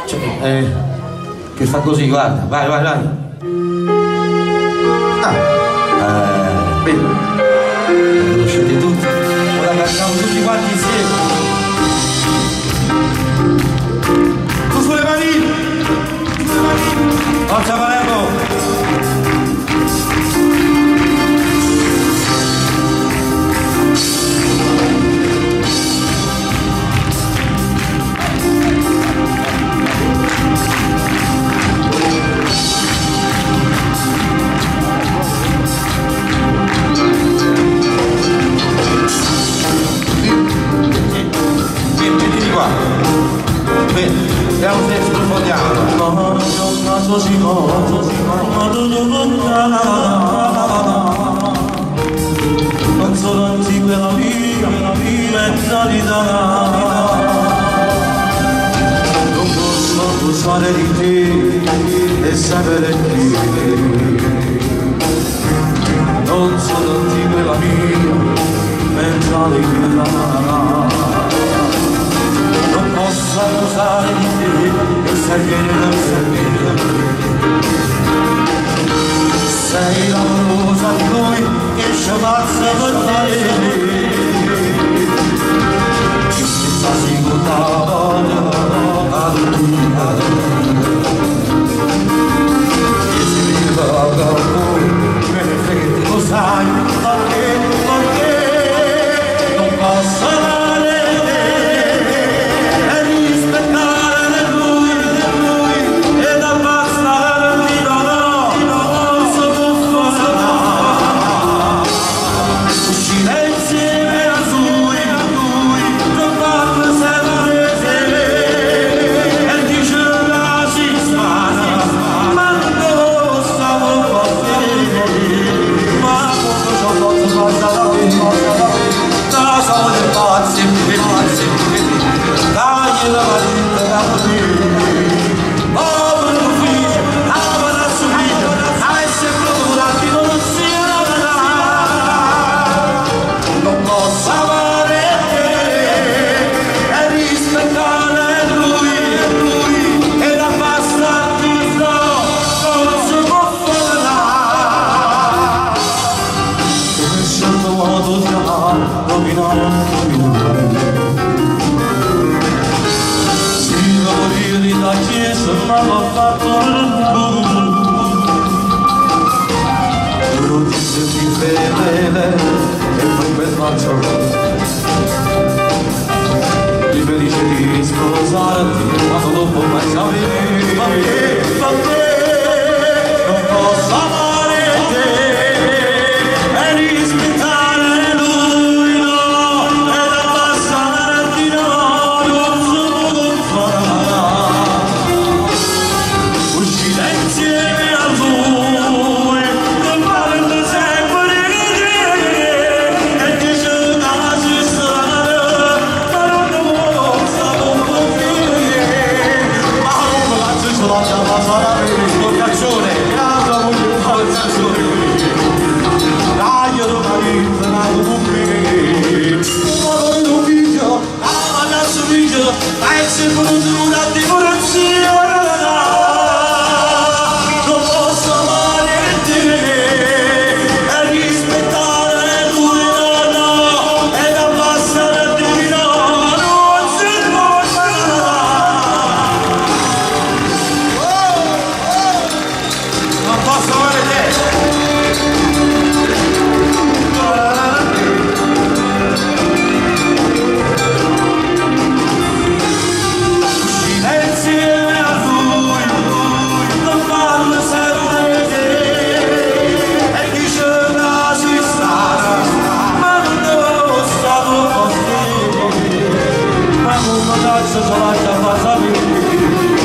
S1: Cioè, che fa così, guarda, vai, vai, vai. Ah, bene. La conoscete tutti. Ora cantiamo tutti quanti insieme. Tu sulle mani! Sulle mani! Forza Palermo! Vieni, vieni qua. Bene, vediamo se sprofondiamo.
S6: Non posso abusare di te e sapere che non sono di quella mia mentalità. Non posso abusare di te e sapere da me. Sei l'amorosa di noi che ci pazza per te. Che senza si contava lo sai perché, perché non posso amare te e rispettare lui, lui ed abbassarti no, no, non so fare. Uscire insieme a lui, a lui, per farlo sempre te e dice la si spara, ma non stavo con te, ma quando c'ho fatto passa la vita, da sono dei pazzi, dei pazzi, dai la mattina da morire. Povero figlio, ama la sua vita, hai sempre durato non si avrà. Non posso amare te e rispettare lui, lui ed abbassarti no, non si può fare. Come scelto modo di amare, dominare anche lui. Sì, devo dire la chiesa, ma l'ho fatto per tu. Lo disse di fedele e poi per faccio Mi felice di sposarti quando dopo mai sapere Perché, perché non posso amare te e rispettare lui no ed abbassarti no, non so fare uscire insieme a lui non farlo sempre ridere e dice che ci sarà ma non lo stavo ma non la ci sono già passata
S1: Caccione,
S6: dai domani sarà con me ma non lo figlio
S1: ah, ma figlio, hai sempre una divorazione.
S6: Non posso amare te e rispettare lui no, no, ed abbassarti no, non si può fare.
S1: Non posso amare te.
S6: Uscire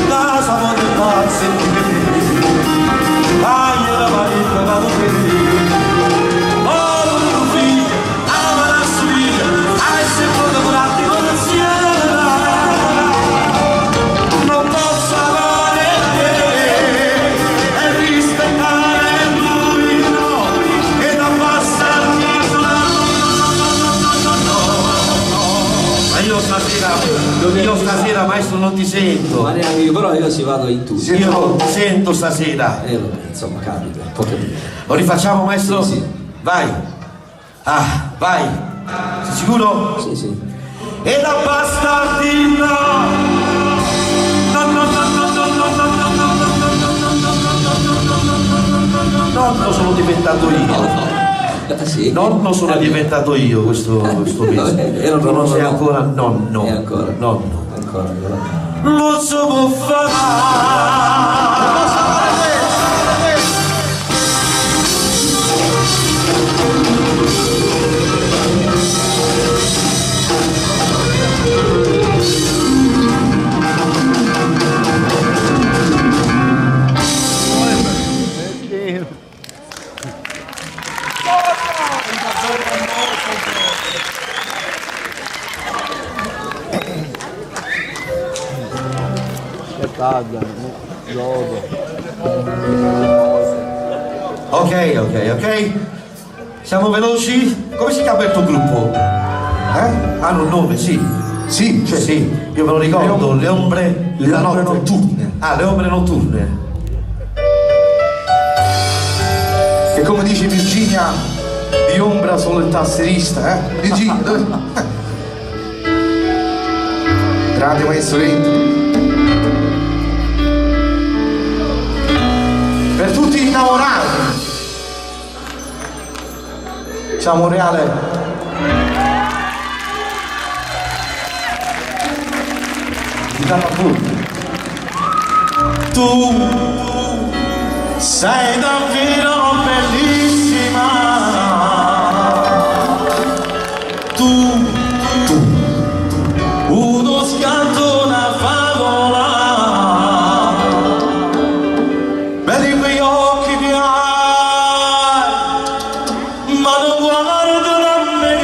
S1: Casa vuole farsi Non posso amare te e rispettare lui no ed abbassarmi no no no no Ma io stasera maestro non ti sento.
S7: Ma neanche io, però io ci vado in tutti.
S1: Io non ti sento stasera.
S7: Vabbè, insomma, capita, può capire.
S1: Lo rifacciamo maestro?
S7: Sì, sì.
S1: Vai. Ah, vai. Sei sicuro?
S7: Sì, sì.
S1: E da bastardina. No, no, no, no, no, no, no, no, no, no, no, no, no, no, no, no, no, no, no, Nonno sono diventato io.
S7: Sì.
S1: Nonno sono diventato io questo, questo mese.
S7: Ero
S1: Tu non
S7: nonno,
S1: sei
S7: no.
S1: ancora nonno.
S7: E ancora.
S1: Nonno.
S7: Ancora, ancora.
S1: Non si può fare. Ok, ok, ok. Siamo veloci? Come si chiama il tuo gruppo? Eh? Hanno un nome, sì.
S2: Sì,
S1: Cioè sì, io me lo ricordo, le ombre
S2: Le
S1: della
S2: ombre
S1: notte.
S2: notturne.
S1: Ah, le ombre notturne.
S2: E come dice Virginia, di ombra solo il tasserista, eh? Virginia, dove... Grande maestro Lento. Per tutti gli innamorati. Ciao Monreale.
S1: Chitarra pure. Tu sei davvero bellissima. Tu, tu, uno schianto, una favola. Belli quegli occhi che hai, ma non guardano a me.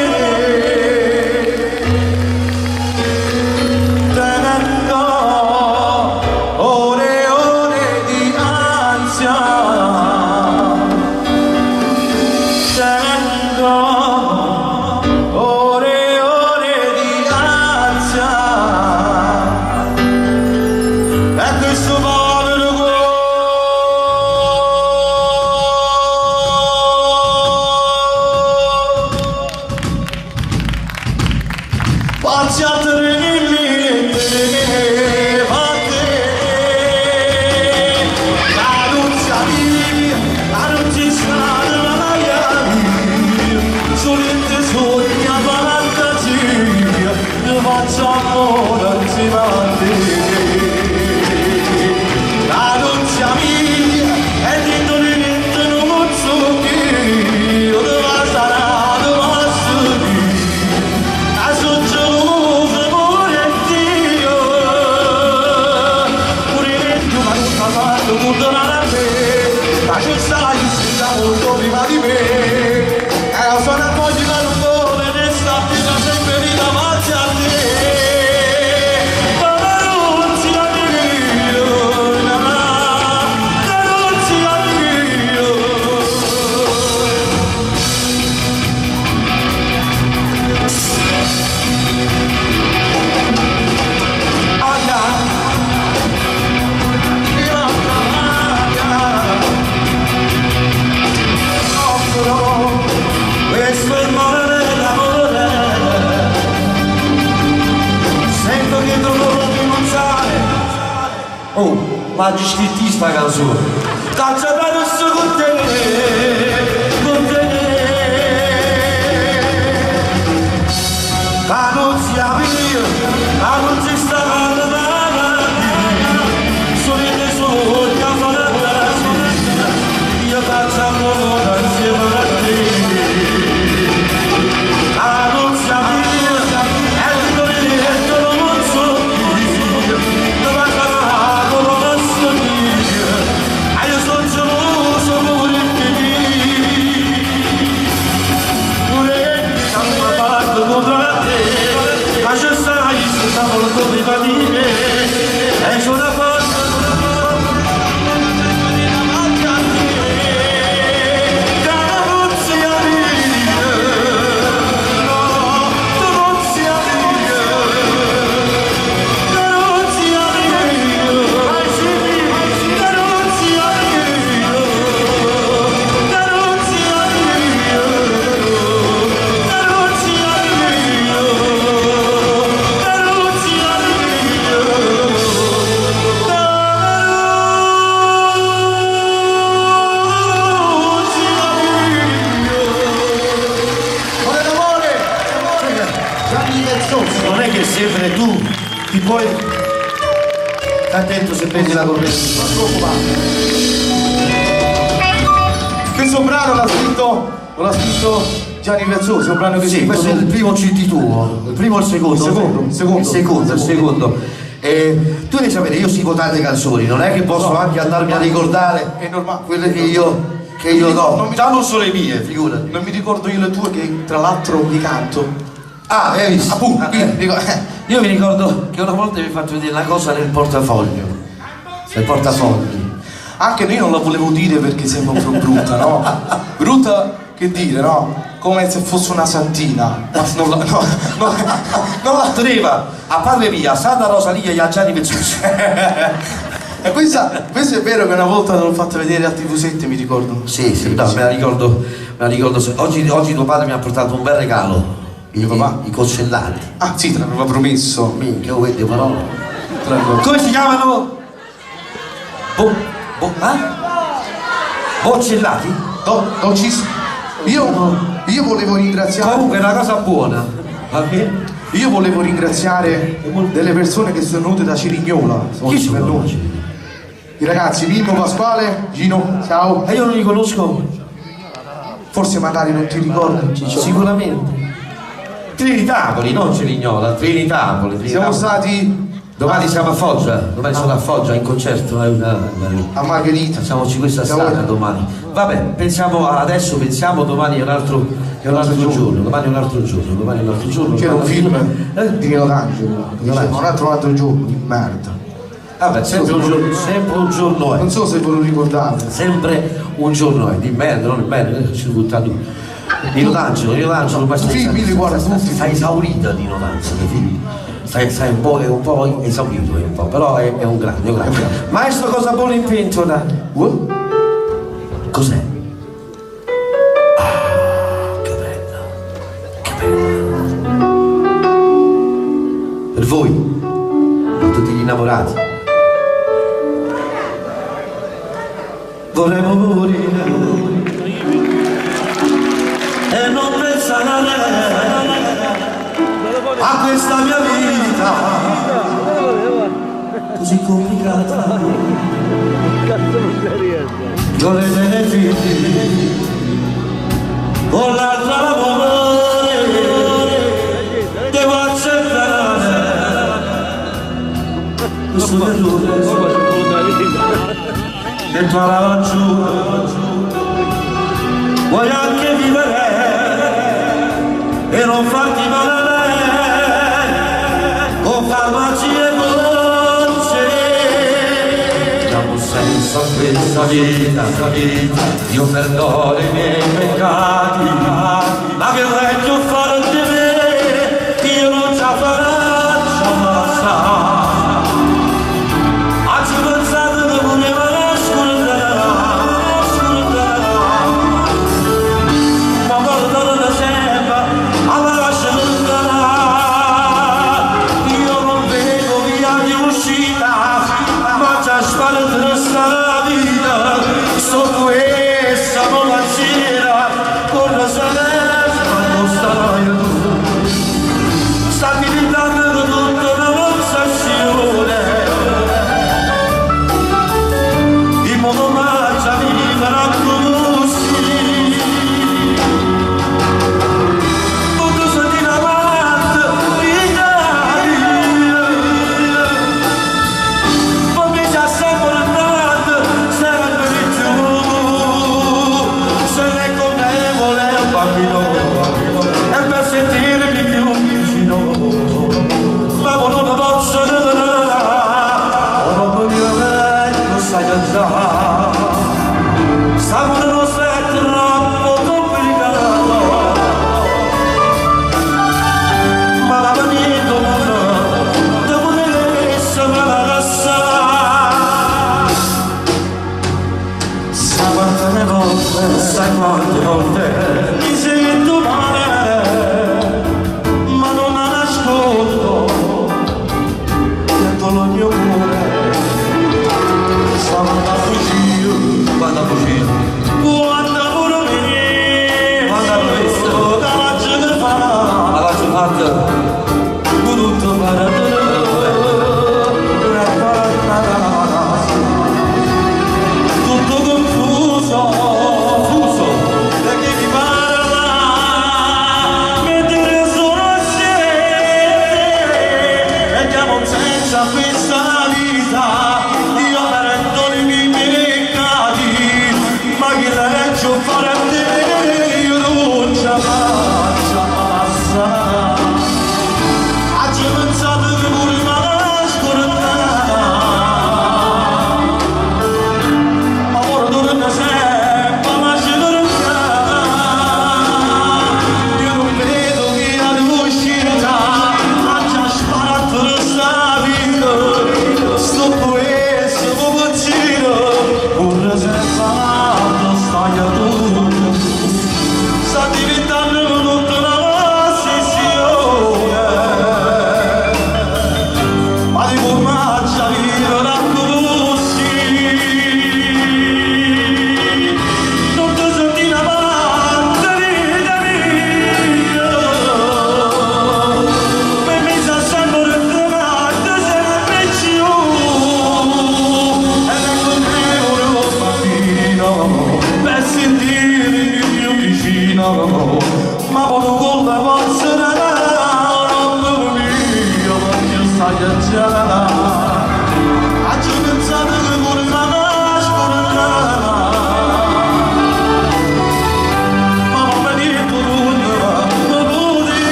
S1: Tenendo ore e ore di ansia, tenendo ore e ore di ansia, e questo povero cuore. Faccia tre mille fatte, la luce mia, la luce sta nella mia, solente sogna fantasia, ne faccio amore insieme a te. La luce mia è dentro di niente, non so che, dove sarà, dove sarà. A soggiorno pure Dio, pure Dio ma non fa fatto tornare a me, ma ci stai da molto prima di me. E lo sono a moglie ma non vuole restare da sempre lì davanti a te. Ma non si la mio, non si la mio. Questo è il mare dell'amore. Sento che dovrò rinunciare. Oh, ma ci scritti sta canzone. Caccia per con te, con te. Ma non sia mio, ma non ci sta solo in sogno fantasia, io faccio amore insieme a te. Ma non sia mio, e non so più, Ti puoi... Stai attento se prendi la corrente.
S2: Non ti preoccupare. Questo brano l'ha scritto, l'ha scritto Gianni Vezzosi, è un brano che
S1: Sì, questo è il primo CD tuo, il primo o il secondo?
S2: Il secondo, il secondo.
S1: Il secondo, il secondo. Tu devi sapere, io scrivo tante canzoni, non è che posso anche andarmi a ricordare
S2: È normale.
S1: quelle che io, che io do.
S2: Non mi-
S1: Già non sono le mie, figurati.
S2: Non mi ricordo io le tue che tra l'altro mi canto.
S1: Ah, hai visto?
S2: Appunto,
S1: Ah,
S2: quindi dico,
S1: Io mi ricordo che una volta mi hai fatto vedere una cosa nel portafoglio. Nel portafoglio.
S2: Anche io non la volevo dire perché sembra un po' brutta, no? Brutta che dire, no? Come se fosse una santina. Ma non la, no, no, non la
S1: Treva a padre mia, Santa Rosalia e a Gianni Vezzosi.
S2: E questa, questo è vero che una volta l'ho fatta vedere a TV7, mi ricordo.
S1: Sì, sì, no, me la ricordo, me la ricordo. Oggi, oggi tuo padre mi ha portato un bel regalo. I,
S2: Mio papà?
S1: I coccellati.
S2: Ah sì, te l'aveva promesso.
S1: Minchia, quelle parole.
S2: Te l'avevo-
S1: Come si chiamano? Bo, bo, ah? Boccellati?
S2: Do, docis. Io volevo ringraziare.
S1: Comunque è una cosa buona. Va bene?
S2: Io volevo ringraziare delle persone che sono venute da Cerignola.
S1: Chi sono?
S2: Per noi. I ragazzi Mimmo, Pasquale, Gino, ciao.
S1: E io non li conosco.
S2: Forse magari non ti ricordi.
S1: Sicuramente. Trinitapoli, non Cerignola, Trinitapoli.
S2: Siamo
S1: Trinitapoli.
S2: stati
S1: Domani siamo a Foggia, domani sono a Foggia in concerto.
S2: a Margherita.
S1: Facciamoci questa
S2: Siamo-
S1: strada domani. Vabbè, pensiamo adesso, pensiamo domani è un altro, è un altro giorno, domani è un altro giorno, domani è un altro giorno.
S2: C'era un film
S1: Eh?
S2: di Nino D'Angelo che diceva un altro giorno di merda.
S1: Vabbè, sempre un giorno, sempre un giorno è.
S2: Non so se ve lo ricordate.
S1: Sempre un giorno è, di merda, non di merda, ci buttando. Nino D'Angelo, Nino D'Angelo, ma
S2: Film, io li guardo tutti.
S1: Sta esaurita Nino D'Angelo, figlio. Stai, stai un po', è un po' esaurito, è un po', però è un grande, è un grande. Maestro, cosa buona in pentola? Cos'è? Ah, che bella, che bella. Per voi, per tutti gli innamorati. Vorremmo morire e non pensare a questa mia vita così complicata. Con le mie figli, con l'altra l'amore, devo accettare questo mio errore. Dentro alla laggiù vuoi anche vivere e non farti male con farmaci e gocce. Diamo senso a questa vita, vita, io perdono i miei peccati, ma che vecchio fare di me, io non ce la faccio abbastanza. Oggi pensato che voleva scordare, scordare. Ma guardate sempre alla scelta. Io non vedo via di uscita, ma già sparita sta vita. Sto questa pazzia, con la saletta non starai tu. Sta diventando tutta un'ossessione. In modo mangia vivere così. Tutto sentire avanti, vita. Poi mi già sempre andato, sempre di più. Se ne con me vuole un bambino, e per sentirmi più vicino. Ma non lo posso dire, non voglio lo sai già. Stavo non è troppo complicato, ma la vedo devo essere la sa. Sai quante volte, sai quante volte mi sento male, ma non nascondo dentro il mio cuore. Stavo a fuggire, quando a fuggire, quando pure quando questo, che la gente fa, ma la gente fatta, tutto per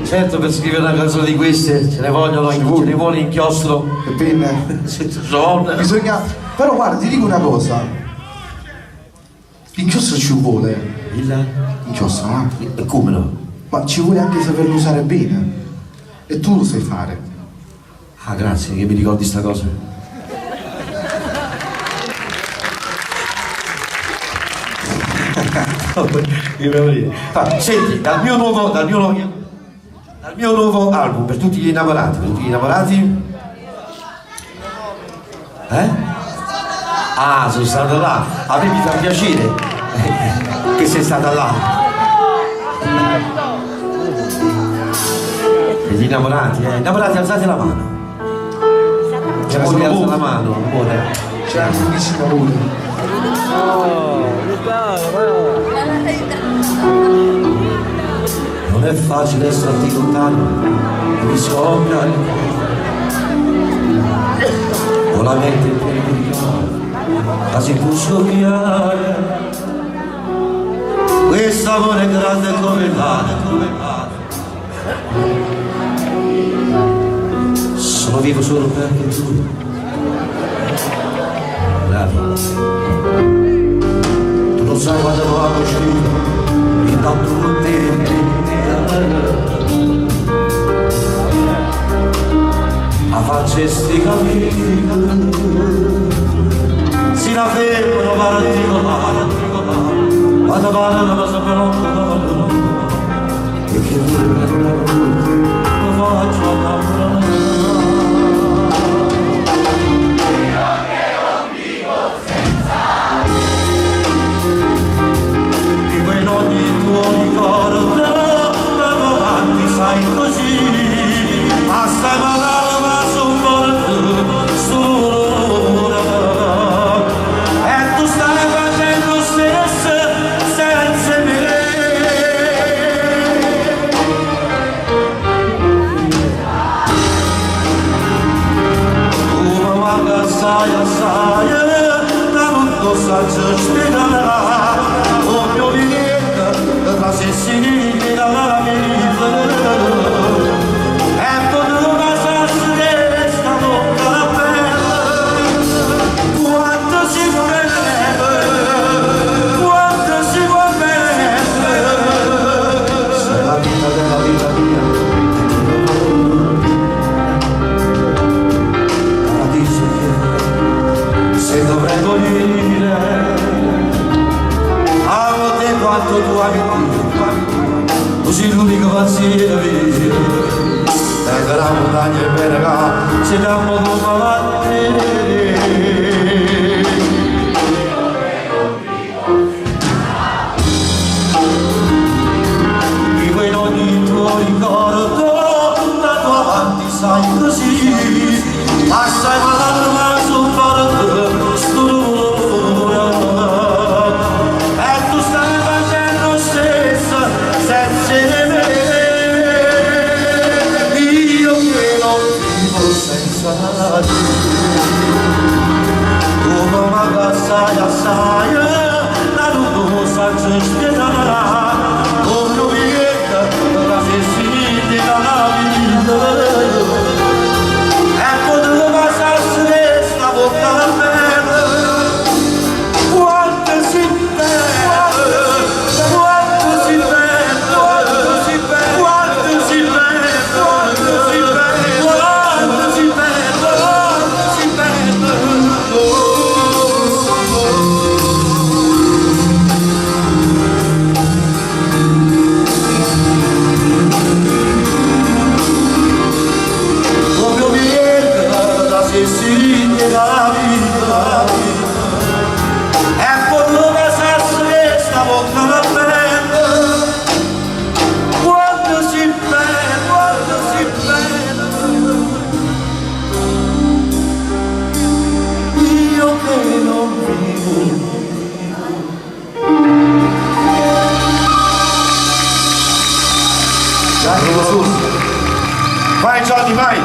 S1: Certo per scrivere una canzone di queste ce ne vogliono, ce ne vuole inchiostro.
S2: E penne.
S1: Se ci sono.
S2: Bisogna. Però guarda, ti dico una cosa. L'inchiostro ci vuole.
S1: Il...
S2: Inchiostro, no?
S1: E come no?
S2: Ma ci vuole anche saperlo usare bene. E tu lo sai fare.
S1: Ah, grazie che mi ricordi sta cosa. Che devo dire? Ah, Senti, dal mio nuovo, dal mio nuovo, dal mio nuovo album per tutti gli innamorati, per tutti gli innamorati. Eh? Ah, sono stato là. A me mi fa piacere che sei stata là. Per gli innamorati, eh. Innamorati, alzate la mano. C'è
S2: sono
S1: alza
S2: molti.
S1: la mano, amore.
S2: C'è anche un amore.
S1: Non è facile starti lontano, mi scoppia il cuore. Ho la mente piena di ricordi, quasi può scoppiare. Questo amore è grande come il mare, come il mare. Sono vivo solo perché tu. Bravi. Tu non sai quando lo amo uscito, intanto te. A facesti capire, si la fermano particolare, quando parlano ma sappiamo e che vuole lo faccio innamorare. Di quello di tuo ricordo davanti sai così passa ma ma son morto solo ora e tu stai facendo stesso senza me. Come manca assai assai, da non cosa ci spiegherà, o mio vita, tra se si dalla vita. E poi non passasse questa bocca bella, quanto si può bene, quanto si può bene, sei la vita della vita mia. Paradiso che se dovrei morire amo te quanto tu ami Dio così l'unico pensiero mio vengo la montagna e bene là se dammo tu avanti. Vivo in ogni tuo ricordo, la tua avanti sai così, assai malato ma sopporto sto dolore. E tu stai facendo stesso senza di me, io che non vivo senza te. Come manca assai assai, la luce ci spiegherà, come vieta la si dalla vita. E potevo passarsi questa bocca bella, quanto si bella, quanto si bella, quanto si bella, quanto si bella, quanto si bella, quanto si bella, quanto si bella. Oh, Come viene da se si dalla vita E poi dove si sta bocca la bella Quanto si bella, quanto si bella Io che non vivo.
S2: Gianni Cosutti.
S1: Vai Johnny, vai!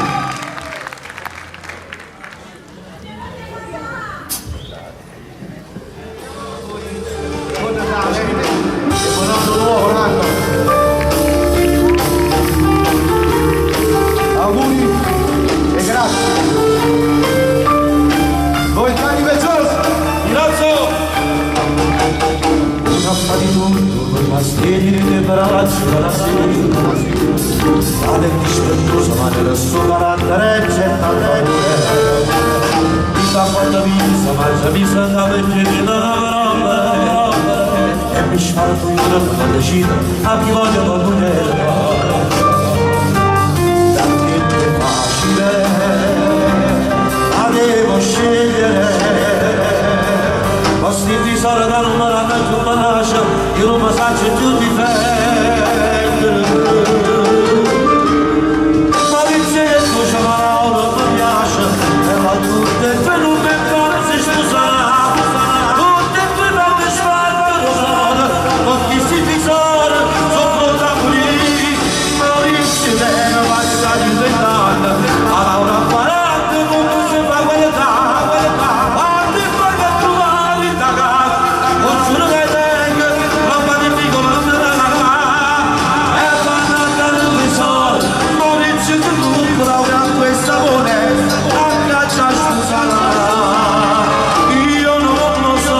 S2: Buon Natale. E buon anno nuovo, buon anno.
S1: Quando è dispettoso ma nel suo carattere c'è tanto amore. Mi fa quando mi mangia mi sa perché mi la e mi sfarto io non decido a chi voglio volere. Da niente facile la devo scegliere. Posti di sole da numero da giovanace, io non mi saccio più difendere. Ma l'insetto c'è la laurea mi piace, e va tutte e due non mi pare se sposare. Tutte e due non mi sbattono, con chi si fisora, sono da morire. Maurizio bene, va a di vent'anni, a Laura 40, come si fa guardare, quando poi va a trovare il casa, con giuro che tengo, roba di piccolo non me la e vanno a dare un tesoro, Maurizio di tutto, Laura questa sapone, a caccia scusa, io non lo so.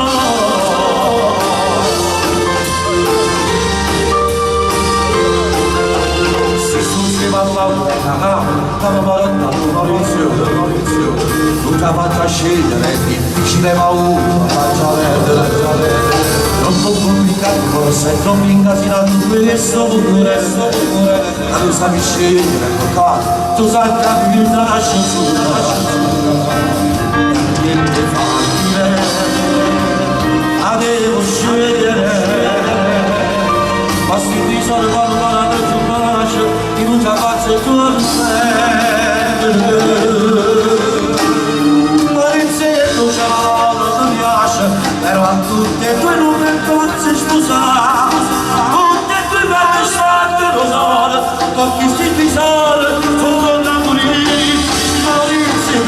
S1: Si succeva la parotta Maurizio, Maurizio, non ti faccia scegliere, è difficile ma una faccia perdere. Troppo complicato, forse è troppo incasinato questo pure, questo pure. Ma tu sai scegliere, toccato, tu sai capire, lascia su, lascia su. Niente facile, la devo scegliere. Ma si bisogna parlare su pace, in una faccia tua Ma l'insetto c'è la non mi piace, però a tutte e due non mi posso sposare. Tutte e due vanno sfatte lo sole, con chi si bisogna, sono da morire. Maurizio,